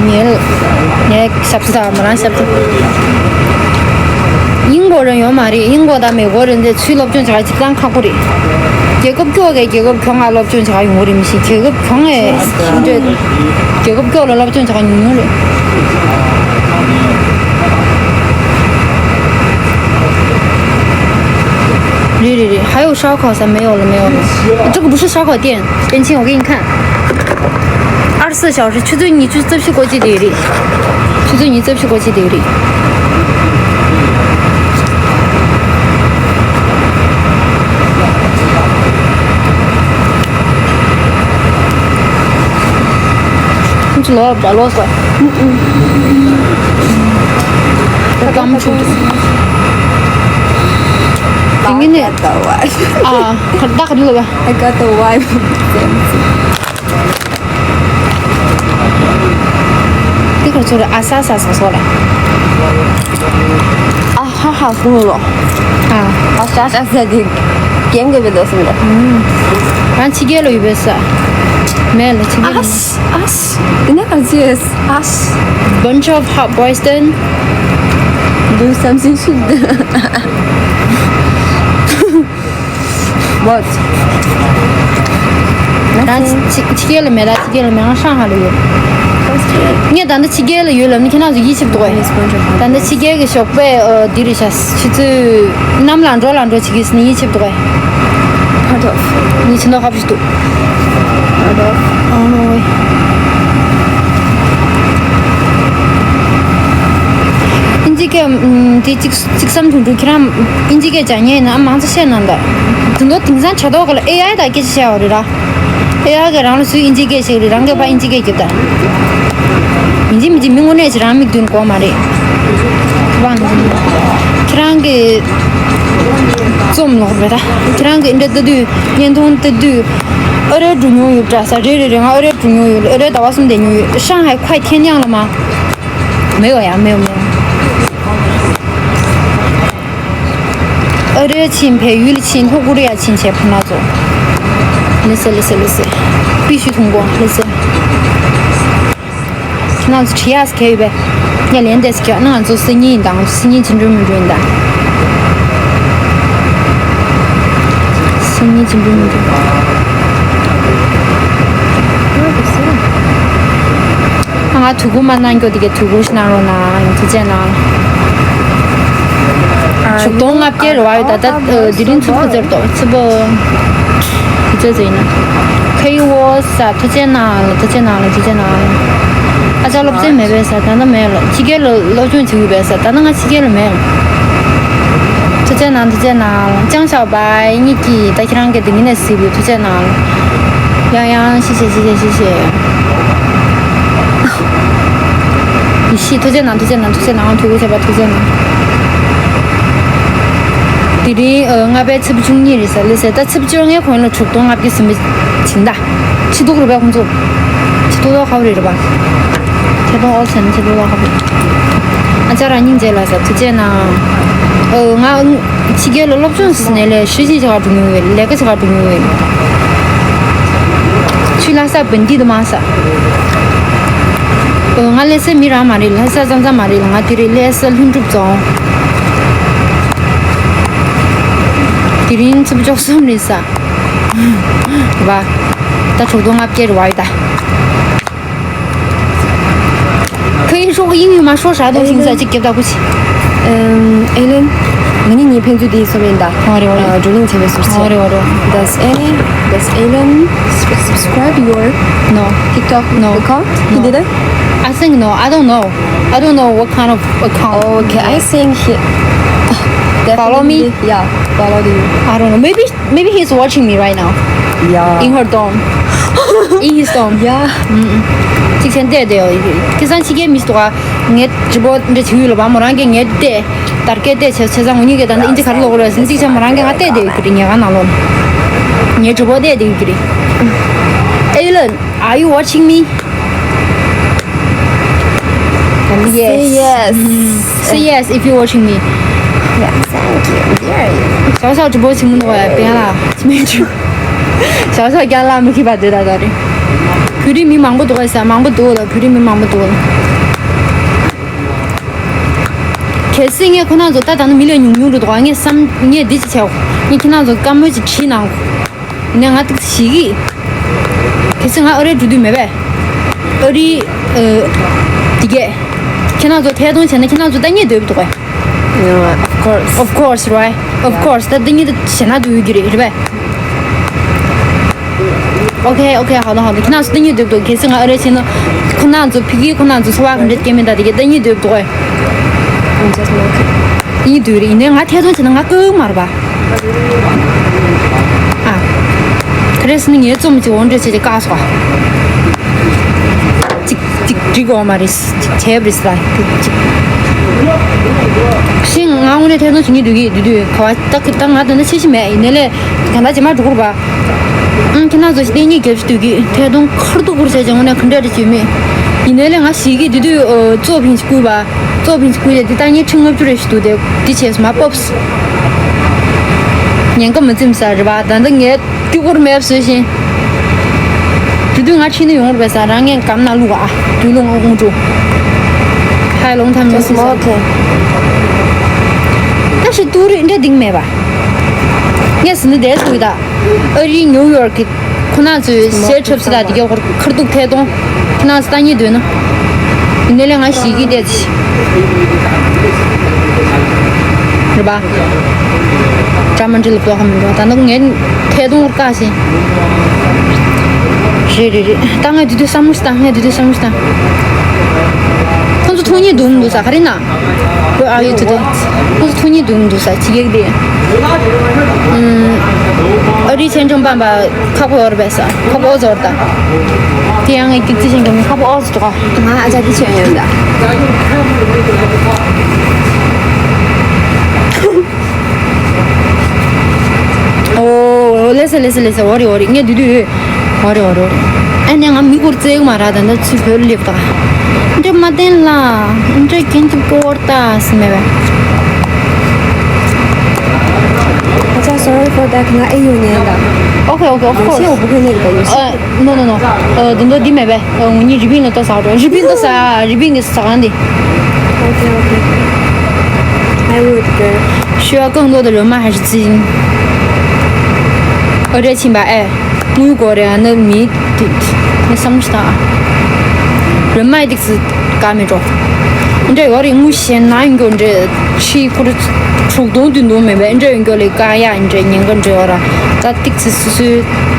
ཉལ། ཉལ་ཞབས་ཏུ་ད་མ་རང་ཞབས་ཏུ། དབྱིན་གོ་རེ་ཡོད་མ་རེད། དབྱིན་གོ་ད་མེ་གོ་རེ་འདི་ཚུལ་སློབ་སྦྱོང་བྱ་གཅིག་ཙང་ཁག་པོ་རེད། རྒྱལ་ཁབ་སྐྱོ་གའི་རྒྱལ་ཁབ་གྱོང་ང་སློབ་སྦྱོང་བྱ་ཡོང་གི་རེད་མི་ཤེས། རྒྱལ་ཁབ་གྱོང་ངས་ཤིན་ཏུ་རྒྱལ་ཁབ་སྐྱོ་ལ་སློབ་སྦྱོང་བྱ་ཉུང་ཉུང་རེད། རེད་རེད་རེད། 还有烧烤噻？没有了，没有了。这个不是烧烤店，边沁，我给你看。二十四小时，去最你去这批国际地理。 ཆུ་ཚོད་ཉི་ཤུ་རྩ་བཞི་སྐོར་ཅིག་དེ་རེད། ཁྱོད་ཚོ་ལོག་པ་ལོག་སོ། ད་གམ་ཆུ། དེ་ངས་ནས། ཨ། ད་ག་དུས་ལ་བ། I got the vibe. དེ་གར་ཚོར་ཨ་ས་ས་ས་སོགས་ལ། ཨ་ཧ་ཧ་སུ་ལོ། ཨ། ཨ་ས་ས་ས་དེ་གེམ་གེ་བེ་དོ་སུ་ལོ། ང་ཕྱི་རྒྱལ་ལ་ཡོད་པའི་ས། མེད་ལ་ཕྱི་རྒྱལ་ཨ་ལ། ཨ་ཨ་ཨི་ན་ག་ཅི་ཨ། Bunch of hot boys then. Do something shit. What? རང་ཕྱི་ཕྱི་རྒྱལ་ལ་མེད་ལ་ཕྱི་རྒྱལ་ལ་མེད་ང་ཧྲང་ཧ་ལ་ཡོད། ངས་ད་ལྟ་ཕྱི་རྒྱལ་ལ་ཡོད་ལབ་ནི་ཁྱེད་རང་ཚོ་ཡིད་ཆེས་འདུག་གས། ད་ལྟ་ཕྱི་རྒྱལ་གྱི་ཞོགས་པའི་འདི་རེད་ཤག་ཆུ་ཚོད་གནམ་ལ་འགྲོ་ལ་འགྲོ་བྱེད་ཀྱི་ཟིན་ཡིད་ཆེས་འདུག་གས། Part of. ངས་ཕྱི་ནང་ཁ་བྱེད་འདུག Part of. ཨ་ནོ་ཝེ། ཨིན་ཇི་སྐད་ཨམ་དེ་གཅིག་གཅིག་བསམ་དུ་འགྲོ། ཁྱེད་རང་ཨིན་ཇི་སྐད་སྦྱང་མཁན་ཡིན་ན་ཨ་མང་ཙམ་བཤད་གནང་དང་། དེ་ཚོ་དེང་སང་དྲ་ཐོག་ག་ལ་ཨེ་ཨའི་དང་སྐད་ཆ་བཤད་པ་རེད་ར། ཨེ་ཨའི་གིས་རང་ལ་སུས་ཨིན་ཇི་སྐད་བཤད་རེད། རང་གིས་ཕར་ཨིན་ཇི་སྐད་རྒྱབ་དང་། ཡིན་གཅིག་མིན་གཅིག་མི་དངོས་གནས་ཅིག་རང་མིག་མདུན་དགོས་མ་རེད། དབང་། ཁྱེད་རང་གི་རྩོམ་ལོག་རེད་ད། ཁྱེད་རང་གི་འདི་ལྟ་དུས་བརྙན་ཐུང་ལྟ་དུས། ཨ་རིར་འགྲོ་མྱོང་ཡོད་འདྲ་ས། རེད་རེད་རེད། ང་ཨ་རིར་འགྲོ་མྱོང་ཡོད། ཨ་རིར་ཟླ་བ་གསུམ་བསྡད་མྱོང་ཡོད། 上海快天亮了吗？没有呀，没有没有。ཨ་རིར་ཕྱིན། བལ་ཡུལ་ཕྱིན། ལྷོ་ཀོ་རི་ཡ་ཕྱིན་བྱས་ཕུ་ན་ཚོ། ལེ་སེ་ལེ་སེ་ལེ་སེ། 必须通过ལེ་སེ། ཁྱེད་རང་ཚོ་བྲིས་ཡག་ག་ཡོད་པས། ངས་ལན་འདེབས་ཀྱི། ཨ་ནི་ང་ཚོ་སང་ཉིན་ཡིན་དང་། སང་ཉིན་ཕྱི་དྲོ་མི་དྲོ་ཡིན་དང་། ཁྱེད་གཉིས་ཅི་འདྲ་མི་འདྲ། ང་དུས་འཁོར་མ་གནང་རྒྱུ་དེ་གའི་དུས་འཁོར་ཞིག་གནང་རོགས་གནང་། ཐུགས་རྗེ་གནང་། ཨ། བཞི་སྟོང་ལྔ་བརྒྱ་རེད་བ། ཡོད་ད་ལྟ་དེ་རིང་ཚུར་ཕུ་ཚར་ཏོ་ཚུར་པོ། ཐུགས་རྗེ་ཟེར་ན། ཁ་ཡི་བོ་ས་ཐུགས་རྗེ་གནང་ལ། ཐུགས་རྗེ་གནང་ལ། ཐུགས་རྗེ་གནང་། ཨ་ཅག་སློབ་ཚན་མེད་པས་ས། ད་ལྟ་མེད་ལ། ཕྱི་རྒྱལ་ལ་སློབ་སྦྱོང་བྱེད་དགོས་པས་ས། ད་ལྟ་ང་ཕྱི་རྒྱལ་ལ་མེད་ལ། ཐུགས་རྗེ་གནང་། ཐུགས་རྗེ་གནང་། ཅང་ཞའོ་པའི་གཉིས་ཀྱིས་ད་ཁྱེད་རང་གི་དེ་ཉིན་ནས་གཟིགས་པའི་ཐུགས་རྗེ་གནང་། ཡང་ཡང་ཤི་ཤེ་ཤི་ཤེ་ཤི་ཤེ། ཡེ་ཤེས་ཐུགས་རྗེ་གནང་། ཐུགས་རྗེ་གནང་། ཐུགས་རྗེ་གནང་། ཐུགས་རྗེ་གནང་། ཐུགས་རྗེ་གནང་། དེ་རིང་ཨ་ལྔ་པའི་ཚེས་པ་བཅུ་གཉིས་རེད་ཟེར་ལེ་ཟེར། ད་ཚེས་པ་བཅོ་ལྔའི་གོང་ལ་དྲུག་སྟོང་ལྔ་བརྒྱ་ཟིན་པ་བྱིན་ད། ཕྱི་ཐུག་རུ་བས་ཁོང་ཚོ། ཕྱི་ཐུག་ཐོག་ཁ་བ་རེད་རེད་པ། ཐེ་གཏོང་ཨོལ་ཟེར་ན་ཕྱི་ཐུག་ཐོག་ཁ་བ་རེད། ཨ་ཅག་རང་སྙིང་རྗེ་ལ་ཟེར། ཐུགས་རྗེ་གནང་། ཨོ་ང་ཕྱི་རྒྱལ་ལ་སློབ་སྦྱོང་ཟེར་ནས་ལས་ཧྲི་ཞིག་བྱ་བ་འགྲོ་མྱོང་བས། ལས་ཀ་བྱ་བ་འགྲོ་མྱོང་བས། ཆུ་ལྷ་ས་བན་དི་དུ་མ་ཟེར། ཨོ་ང་ལྷ་སའི་མི་རང་མ་རེད། ལྷ་ས་ཙམ་ཙམ་མ་རེད། ང་དེ་རེད། ལྷ་ས་ལྷུན་གྲུབ་རྫོང་། དེ་རིང་ཚེས་པ་བཅུ་གསུམ་རེད་ཟེར། བ། ད་དྲུག་སྟོང་ལྔ་བརྒྱ་རེད་བ་ཡོད་ད། ཁོས་ཤོག་ཡིན་ཡིན་མ་ཤོག་ཧྲ་དོ་ཞིང་ས་གཅིག་རྒྱབ་ད་ཁུ་ཆི། ཨེ་ལན། ང་གཉིས་གཉིས་ཕན་ཚུན་དེའི་སོ་མེན་ད། ཨོ་རེད་ཨོ་རེད། བགྲོ་གླེང་བྱས་པའི་ཟུར་ཆེ། ཨོ་རེད་ཨོ་རེད། Does any, does Alan subscribe your No. TikTok No. account? He No. didn't? I think no. I don't know. I don't know what kind of account. Okay, I think he. Follow me? Definitely, yeah, follow you. I don't know. Maybe Maybe he's watching me right now. Yeah. In her dorm. In his dorm. Yeah. ཅིག་ཆེན་བལྟས་བསྡད་ཡོད། ཁ་སང་ཕྱི་རྒྱལ་མི་ཞིག་འདུག་ག་ངས་ཀྲི་པོ་འདྲ་བྱེད་ཡོད་ལ་བ། མོ་རང་གིས་ངས་བལྟས། དར་སྐད་བལྟས་བྱས་བྱས་ཙང་ངོ་གཉིས་ཀྱིས་ད་ནི་ཨིན་ཇི་ག་རེ་ཀློག་རེད་ཟེར། ཅིག་ཆེན་མོ་རང་གིས་ང་བལྟས་བསྡད་ཡོད་ཀྱི་རེད། ཉལ་ཁང་ནང་ལོགས་ནས། ངའི་ཀྲི་པོ་བལྟས་བསྡད་ཡོད་ཀྱི་རེད། Alan, are you watching me? Say Yes. yes. Mm. Say yes if you're watching me. Yeah, thank you. Where are you? ཞའོ་ཞའོ་ཀྲི་པོ་ཆི་མོ་འདུག་པས་ལ། ཞའོ་ཞའོ་རྒྱ་ལ་མི་ཁི་པ་དེ་ད་ད་རེད། བོད་རིགས་མི་མང་པོ་འདུག་པས་ས། མང་པོ་འདུག་ལ། བོད་རིགས་མི་མང་པོ་འདུག་ལ། གལ་སྲིད་ངས་ཁོ་རང་ཚོ་ད་ད་ནི་མི་ལས་ཉུང་ཉུང་རེད་འདུག་ག་ངས་བསམ་ངས་འདི་ཅིག་བྱའོ། ངས་ཁྱེད་རང་ཚོ་བཀའ་མོལ་ཅིག་བྲིས་གནང་། ནས་ང་ཏིག་ཞིག་གིས། གལ་སྲིད་ང་ཨ་རིར་འགྲོ་དུས་མེད་པས། ཨ་རི། ཨ། དེ་གས། ཁྱེད་རང་ཚོ་ཐད་གཏོང་བྱས་ན་ཁྱེད་རང་ཚོ་ལྟ་ཉེས་འདོད་འདུག་གས། Yeah, of course. Of course, right? Of Yeah. course. ད་ལྟ་ཉིད་དུ་ཞེ་ན་དུ་ཡོད་ཀྱི་རེད། རེད་པས། Okay, okay. 好的，好的。 ཁྱེད་རང་ཚོ་ལྟ་ཉེས་འདོད་འདུག་གལ་སྲིད་ང་ཨ་རིར་ཕྱིན་ན། ཁོ་རང་ཚོ་ཕ་གིར་ཁོ་རང་ཚོ་འཚོ་བ་ག་འདྲ་སྐྱེལ་མིན་ད་དེ་གས་ལྟ་ཉེས་འདོད་འདུག་གས། I'm just joking. ལྟ་ཉེས་འདོད་རེད། ཡིན་ནའི་ང་ཐད་གཏོང་བྱས་ན་ང་བཀག་མ་རེད་པ། ཨ། ག་རེ་ཟེར་ན་ངའི་རྩོམ་གྱི་འོང་འདྲ་བྱས་ཏེ་བཀག་སོང་ཨ། ཅིག་ཅིག་འགྲིག་འོང་མ་རེད། ཅིག་བྱས་པ་རེད་ཟེར་ཅིག་ཤིང་ང་དངོས་གནས་ཐད་གཏོང་བྱེད་ཀྱི་འདུག་གི་འདུག་དུས་ག་བ་ད་ད་ང་ད་ནི་ཆེ་ཤི་མེད། ཡིན་ནའི་ལས་ག་ད་ཇེ་མ་འགྲོ་གི་རེད་པ། ཨང་ཁྱེད་རང་ཚོ་ཞིག་ལྟ་ཉེས་རྒྱབ་ཤི་འདུག་གི་ཐད་གཏོང་ཁར་ཐུག་པོར་བྱས་ཀྱང་དངོས་གནས་ག་འདྲ་རེད་བྱེད་མེད། ཡིན་ནའི་ལས་ང་ཞིག་གི་འདུག་དུས་གཙོ་ཕིན་ཞིག་བསྐུལ་བ། གཙོ་ཕིན་ཞིག་བསྐུལ་ཡ་འདི་ལྟ་ཉེས་ཁྲི་ལྔ་བཅུ་རེ་ཞིག་འདུག་དེ་འདི་བྱས་སོང་མ་སྤོབས། ཉེན་ཁ་མི་འཛེམ་ས་རེད་པ། ད་ལྟ་ངས་ཏི་གོར་མེབ་བཟོས་ཤིང་། དེ་དུས་ང་ཕྱིན་ནས་ཡོང་རེད་པས་ས། རང་ངས་གམ་ནང་བླུགས་ཨ། དུས་ལོ་ངོ་ངོ་འགྲོ། ཧའི་ལོང་ཐམ་ཡོང་སྲིད་ས། ད་ཞིག་ཏུ་རིག་འདྲ་འདིང་མེད་པ། ངས་ཟིན་ནི་དེ་ཐུག་ད། ཨ་རིའི་ཉིའུ་ཡོར་གི་ཁོ་ན་ཚོས་གཞས་འཁྲབ་སྲིད་ད་དེ་གའི་ཁར་ཐུག་ཐད་གཏོང་། ཁྱེད་རང་ཚོ་ལྟ་ཉེས་འདོད་ན། ཡིན་ནའི་ལས་ང་ཞིག་གི་བལྟས་ཚེ། རེད་པ། བཀྲ་མ་འགྲིག་ལ་ལྟོས་ཁ་མི་འགྲོ། ད་ནི་ངས་ཐད་གཏོང་བཀག་ཟིན། རེད་རེད་རེད། ད་ངས་དེ་དུས་བསམ་བློ་ཞིག་བཏང་། ངས་དེ་དུས་བསམ་བློ་ཞིག་བཏང་། ཁོང་ཚོ་ཐུག་ཉེས་འདུག་མི་འདུག་ས་ག་རེ་ན། Where are you today? ཁོང་ཚོ་ཐུག་ཉེས་འདུག་མི་འདུག་ས་ཕྱི་རྒྱལ་དེ། ཨ་རིའི་ཆེ་འབྲིང་པ་འབའ། ཁ་པོ་ཨོར་བས་ས། ཁ་པོ་ཨོ་ཟོར་ད། དེ་ཡང་ངས་ཀྱི་རྩི་ཤིང་གི་མི་ཁ་པོ་ཨོ་ཟོར་ད། ང་ཨ་ཅག་དེ་ཆེན་ཡོད་ད། ཨོ། ལེ་སེ་ལེ་སེ་ལེ་སེ། ཨོ་རེ་ཨོ་རེ། ངས་དུས་དུས། ཨོ་རེ་ཨོ་རེ་ཨོ་རེ། ཨ་ནེ་ང་མི་སྐོར་རྩེག་མ་ར་ད་ད་ཚུལ་བོད་ལེབ་ད། འདྲ་མ་བསྟན་ལ། འདྲ་རྒྱན་གྱི་སྐོར་ད་སི་མེ་བས། ཨ་ཅག་sorry for that. ང་ཨེ་ཡོད་ཉན་ད། Okay, okay, of course. ཡོ་ཆེ་འོ་བུ་ཁོ་ནེ་གི་ད་ཡོ་ཆེ། No, no, no. ཨ། དེ་འདྲ་འདི་མེད་པས། ཨ། ངོ་གཉིས་རི་པིན་ལ་ལྟ་ཟ་རོ། རི་པིན་ལྟ་ཟ། རི་པིན་གི་ཟ་ཁང་འདི། Okay, okay. I would go. 需要更多的人脉还是资金？ ཨ་རེ་ཕྱིན་པ་ཨེ། དངུལ་སྒོར་རེ་ཨ་ནི་མི་དེ་ནི་བསམ་བློ་ཞིག་བཏང་ཨ། རེ་མ་ཡི་ཏིག་སི་ཀ་མེད་འགྲོ། འདྲ་ཡོད་རེད། དངུལ་གཞན་ན་ཡོང་རྒྱུ་འདྲ་ཕྱི་ཁོ་རེ་དྲུག་སྟོང་བདུན་སྟོང་མེད་པས། འདྲ་ཡོང་རྒྱུ་ལས་ཀ་ཡ་འདྲ་ཉེན་ཁ་འདྲ་ཡོད་ར། ད་ཏིག་སི་སུ་སུའི་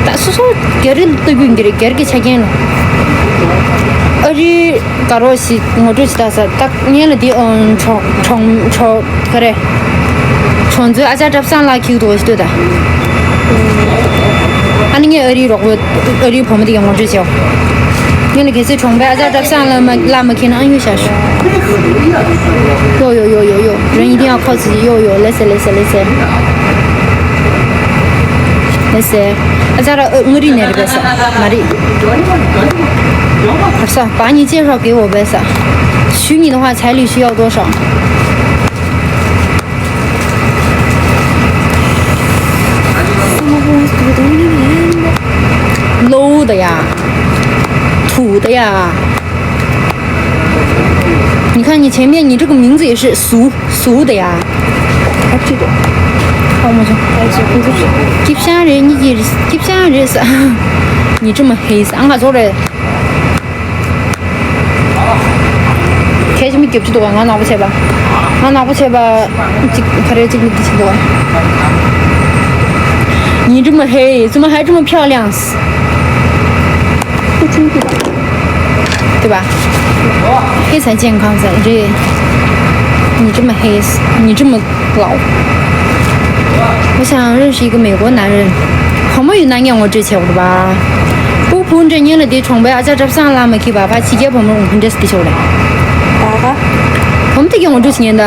ད་སུ་སུ་རྒྱ་རི་ལ་ལྟ་རྒྱུ་ཡིན་གྱི་རེད། རྒྱ་རི་གི་ཆ་རྐྱེན་ལ། ཨ་རི་དགའ་རོགས་ཤིག་ངོ་སྤྲོད་ཅིག་ད་ས་ད་ངས་ལ་འདི་ཨང་གྲོང་གྲོང་གྲོང་ག་རེ། གྲོང་ཚོའི་ཨ་ཅག་བཀྲ་བཟང་ལགས་ཁྱེར་འདུག་ཞུ་འདོད་ད། ཨ་ནི་ངས་ཨ་རིའི་རོགས་པ་ཨ་རིའི་བུ་མོ་དེ་གའི་ངོ་སྤྲོད་བྱེད། ངས་ལ་གལ་སྲིད་གྲོང་པའི་ཨ་ཅག་བཀྲ་བཟང་ལགས་མ་ལགས་མ་ཁྱེར་ན་ཨང་ཡོད་བཞག་ཞུ། ཡོ་ཡོ་ཡོ་ཡོ་ཡོ། 人一定要靠自己。 ཡོ་ཡོ། ལེ་སེ་ལེ་སེ་ལེ་སེ། ལེ་སེ། ཨ་ཅག་ར་ཨ་མངའ་རིས་ནས་རེད་པས་ས། མ་རེད། བར་ས་把你介绍给我呗ས། 许你的话，彩礼需要多少？ low 的呀，土的呀。你看你前面，你这个名字也是俗俗的呀。啊，这个，看我这，哎，这不是。 སྐྱིད་ཤང་རེད། 你这སྐྱིད་ཤང་རེད་ས། 你这么黑ས། ང་ཚོ་རེད། 开什么给不起多，我拿不起吧，我拿不起吧，这可能这个不起多。 你这么黑，怎么还这么漂亮？ 不清楚吧？ 对吧？黑才健康噻，这你这么黑，你这么 老。我想认识一个美国男人。 ཁོ་མོ་ཡོད་ན་ངས་ངོ་སྤྲོད་བྱེད་དགོས་པ། ཕྲུ་གུ་འདྲ་ཉིན་ལ་དེ་གྲོང་པའི་ཨ་ཅག་བཀྲ་བཟང་ལགས་མ་ཁྱེར་བ་ཕ་ཕྱི་རྒྱལ་བུ་མོ་འདྲ་སི་དེ་ཆོག་རེད། ད་ག་བུ་མོ་དེ་གའི་ངོ་སྤྲོད་བྱེད་ཉན་ད།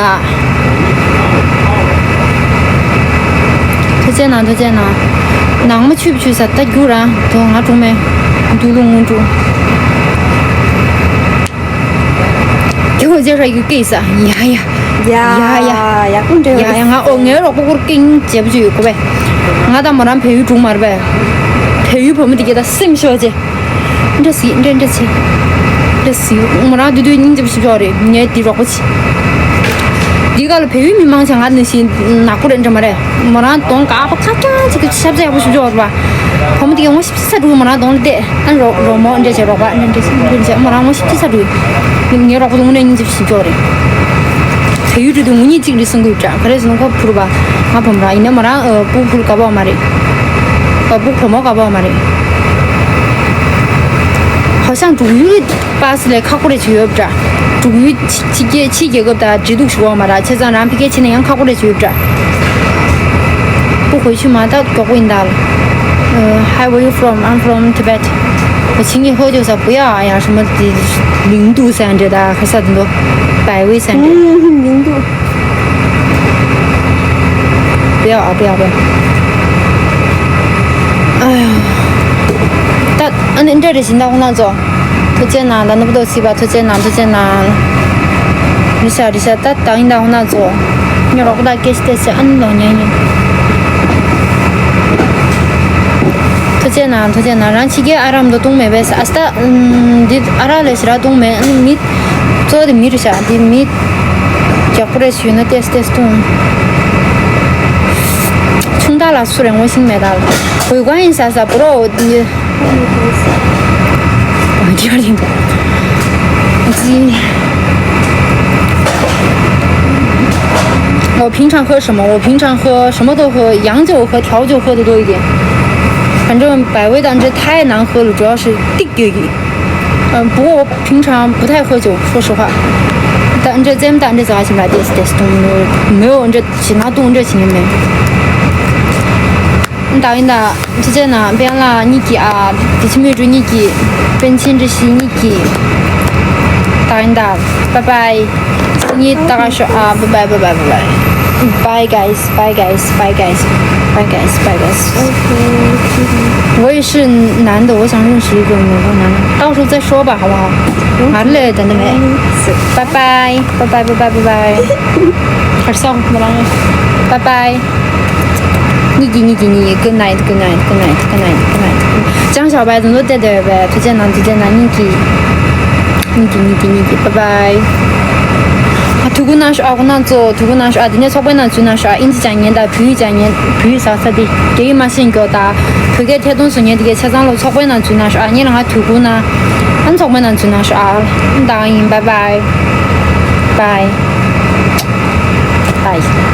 ཐུགས་རྗེ་གནང་། ཐུགས་རྗེ་གནང་། ནང་མ་ཆུ་བུ་ཆུ་ས་ད་རྒྱུ་རང་དོ་ང་གྲོང་མེ་དུ་ལུ་ངུ་འགྲོ། 给我介绍一个 gay ས། ཡ་ཡ། ཡ་ཡ། ཡ་ཡ་ཡ། ཡ་ཡ། ང་ཨོ་ངའི་རོགས་པ་སྐོར་ཀིང་བྱེད་པ་ཅིག་ཡོད་གོ་བས། ང་དང་མོ་རང་བལ་ཡུལ་གྲོང་མ་རེད་པས། བལ་ཡུལ་བུ་མོ་དེ་གྱད་ད་སེམས་ཤོར་ཅེ། འདྲ་སི་འདྲ་འདྲ་ཆེ། འདྲ་སི་མོ་རང་དུས་དུས་སྙིང་རྗེ་པོ་ཞིག་ཡོད་རེད། ངའི་དེ་རོགས་པ་ཆེ། འདི་ག་ལ་བལ་ཡུལ་མི་མང་ཆ་ང་ནི་ཞིག་ནག་པོ་རེད་འདྲ་མ་རེད། མོ་རང་གདོང་དཀར་པོ་ཁ་རྐྱང་ཅིག་གི་ཤ་ཚ་ཡག་པོ་ཞིག་ཡོད་རེད་པ། བུ་མོ་དེ་གའི་ངོ་ཤེས། ས་འགྲོ་མོ་རང་གདོང་ལ་བལྟས། ཨ་རོགས་རོགས་མོ་འདྲ་བྱས། རོགས་པ་འདྲ་འདྲ་བྱས། མོ་རང་ངོ་ཤེས་ས་འགྲོ། ངའི་རོགས་པ་དེ་དངོས་གནས་སྙིང་རྗེ་ཞིག་ཡོད་རེད། བལ་ཡུལ་འགྲོ་དུས་ངུ་གཉིས་གཅིག་རེད་གསུང་གི་ཡོད་འདྲ། ག་རེ་ཟེར་ན་ཁོ་ཕུར་པ། ང་བུ་མོ་རང་ཡིན་ན་མོ་རང་ཨ་ཕྲུ་གུ་ཕུར་དགའ་པོ་མ་རེད། ཨ་ཕྲུ་གུ་བུ་མོ་དགའ་པོ་མ་རེད། 好像 འབྲུག་ཡུལ་པ་སི་ལས་ཁག་པོ་རེད་བྱས་ཡོད་འདྲ། འབྲུག་ཡུལ་ཕྱི་ཕྱི་རྒྱལ་ཕྱི་རྒྱལ་ཁབ་དང་འབྲེལ་གཏུག་ཞུ་བ་མ་རེད། བྱས་ཙང་རང་ཕ་གིར་ཕྱིན་ན་ཡང་ཁག་པོ་རེད་བྱས་ཡོད་འདྲ། 不回去吗？ད་མགྱོགས་པོ་ཡིན་ད་ལ། ཨ། Hi, where you from? I'm from Tibet. 我请你喝酒噻，不要啊呀，什么的，零度噻，这的，还是很多百味噻，这。 零度。 不要啊，不要，不要。哎呀，ད་ཨ་ནི་འདྲ་རེ་བཞིན་ད་ཁོང་རྣམ་ཚོ། ཐུགས་རྗེ་གནང་། ད་ནུབ་ཏོ་སི་བ་ཐུགས་རྗེ་གནང་། ཐུགས་རྗེ་གནང་། རི་ཤ་རི་ཤ་ད་ད་ཡིན་ད་ཁོང་རྣམ་ཚོ། ཉོ་རོགས་ད་སྐད་ཆ་དེ་ཟེར་ཨ་ནི་ལོ་ཉན་ཉན། ཐུགས་རྗེ་གནང་། ཐུགས་རྗེ་གནང་། རང་ཕྱི་རྒྱལ་ཨ་རམ་དུ་བཏུང་མེད་པས་ཨ་སྟ། འདི་ཨ་རག་ལས་ཞེ་དྲག་བཏུང་མེད། ཨ་ནི་མི་གཙོ་བོ་དེ་མི་རེད་ཤག་འདི་མི་རྒྱག་པོ་རེད་ཞུས་ན་ཏེས་ཏེས་བཏུང་། ཆུང་དག་ལ་སུ་རེད་ངོ་ཤེས་མེད་ད། 鬼官 ཡིན་ས་ས་པོ་རོ། འདི་我平常喝什么？我平常喝什么都喝，洋酒和调酒喝的多一点。反正百威当真太难喝了，主要是 ཏིག་ཡོད་ཀྱི། ཨ། 不过我平常不太喝酒，说实话。ད་འདྲ་ཙམ་ད་འདྲ་ཟ་ཞིམ་ལ་ཏེས་ཏེས་བཏུང་། མོ་འདྲ་བྱེད་ན་བཏུང་འདྲ་བྱེད་ཉན་མེད། ད་ཡིན་ད། ཅི་བྱས་ན་པན་ལགས་གཉིས་ཀྱི་ཨ། དེ་ཕྱི་མོས་འགྲོ་གཉིས་ཀྱི། པན་ཆེན་འདྲ་ཞིག་གཉིས་ཀྱི། ད་ཡིན་ད། Bye bye. 你大概是啊，bye bye bye bye bye bye. Bye guys, bye guys, bye guys, bye guys, bye guys. 我也是男的，我想认识一个美国男的，到时候再说吧，好不好？哪里来的那没？拜拜，拜拜，拜拜，拜拜。二十四号，拜拜。 གཉིས་ཀྱི་གཉིས་ཀྱི་གཉིས་ཀྱི། Good night, good night, good night, good night, good night. 江小白 དུ་འདུག་བལྟས་བསྡད་ཡོད་པས། ཐུགས་རྗེ་གནང་། ཐུགས་རྗེ་གནང་། གཉིས་ཀྱི་གཉིས་ཀྱི་གཉིས་ཀྱི་གཉིས་ཀྱི། Bye bye. ཨ་ ཐུགས་ཁུར་གནང་ཤོག་ཨ། ཁོང་རྣམ་ཚོ་ཐུགས་ཁུར་གནང་ཤོག་ཨ། དེ་ནས་ཚོགས་པའི་ནང་འཛུལ་གནང་ཤོག་ཨ། ཨིན་ཇི་སྦྱང་མཁན་དང་བོད་ཡིག་སྦྱང་མཁན། བོད་ཡིག་ཟ་ས་དེ་རྒྱ་ཡིག་མ་ཤེས་མཁན་དང་བོད་སྐད་ཐད་གཏོང་བཟོ་མཁན་དེ་གའི་ཆ་ཚང་ལོ་ཚོགས་པའི་ནང་འཛུལ་གནང་ཤོག་ཨ། ངས་རང་ང་ཐུགས་ཁུར་གནང་། ཨ་ནི་ཚོགས་པའི་ནང་འཛུལ་གནང་ཤོག་ཨ། ད་ཡིན། bye bye bye bye།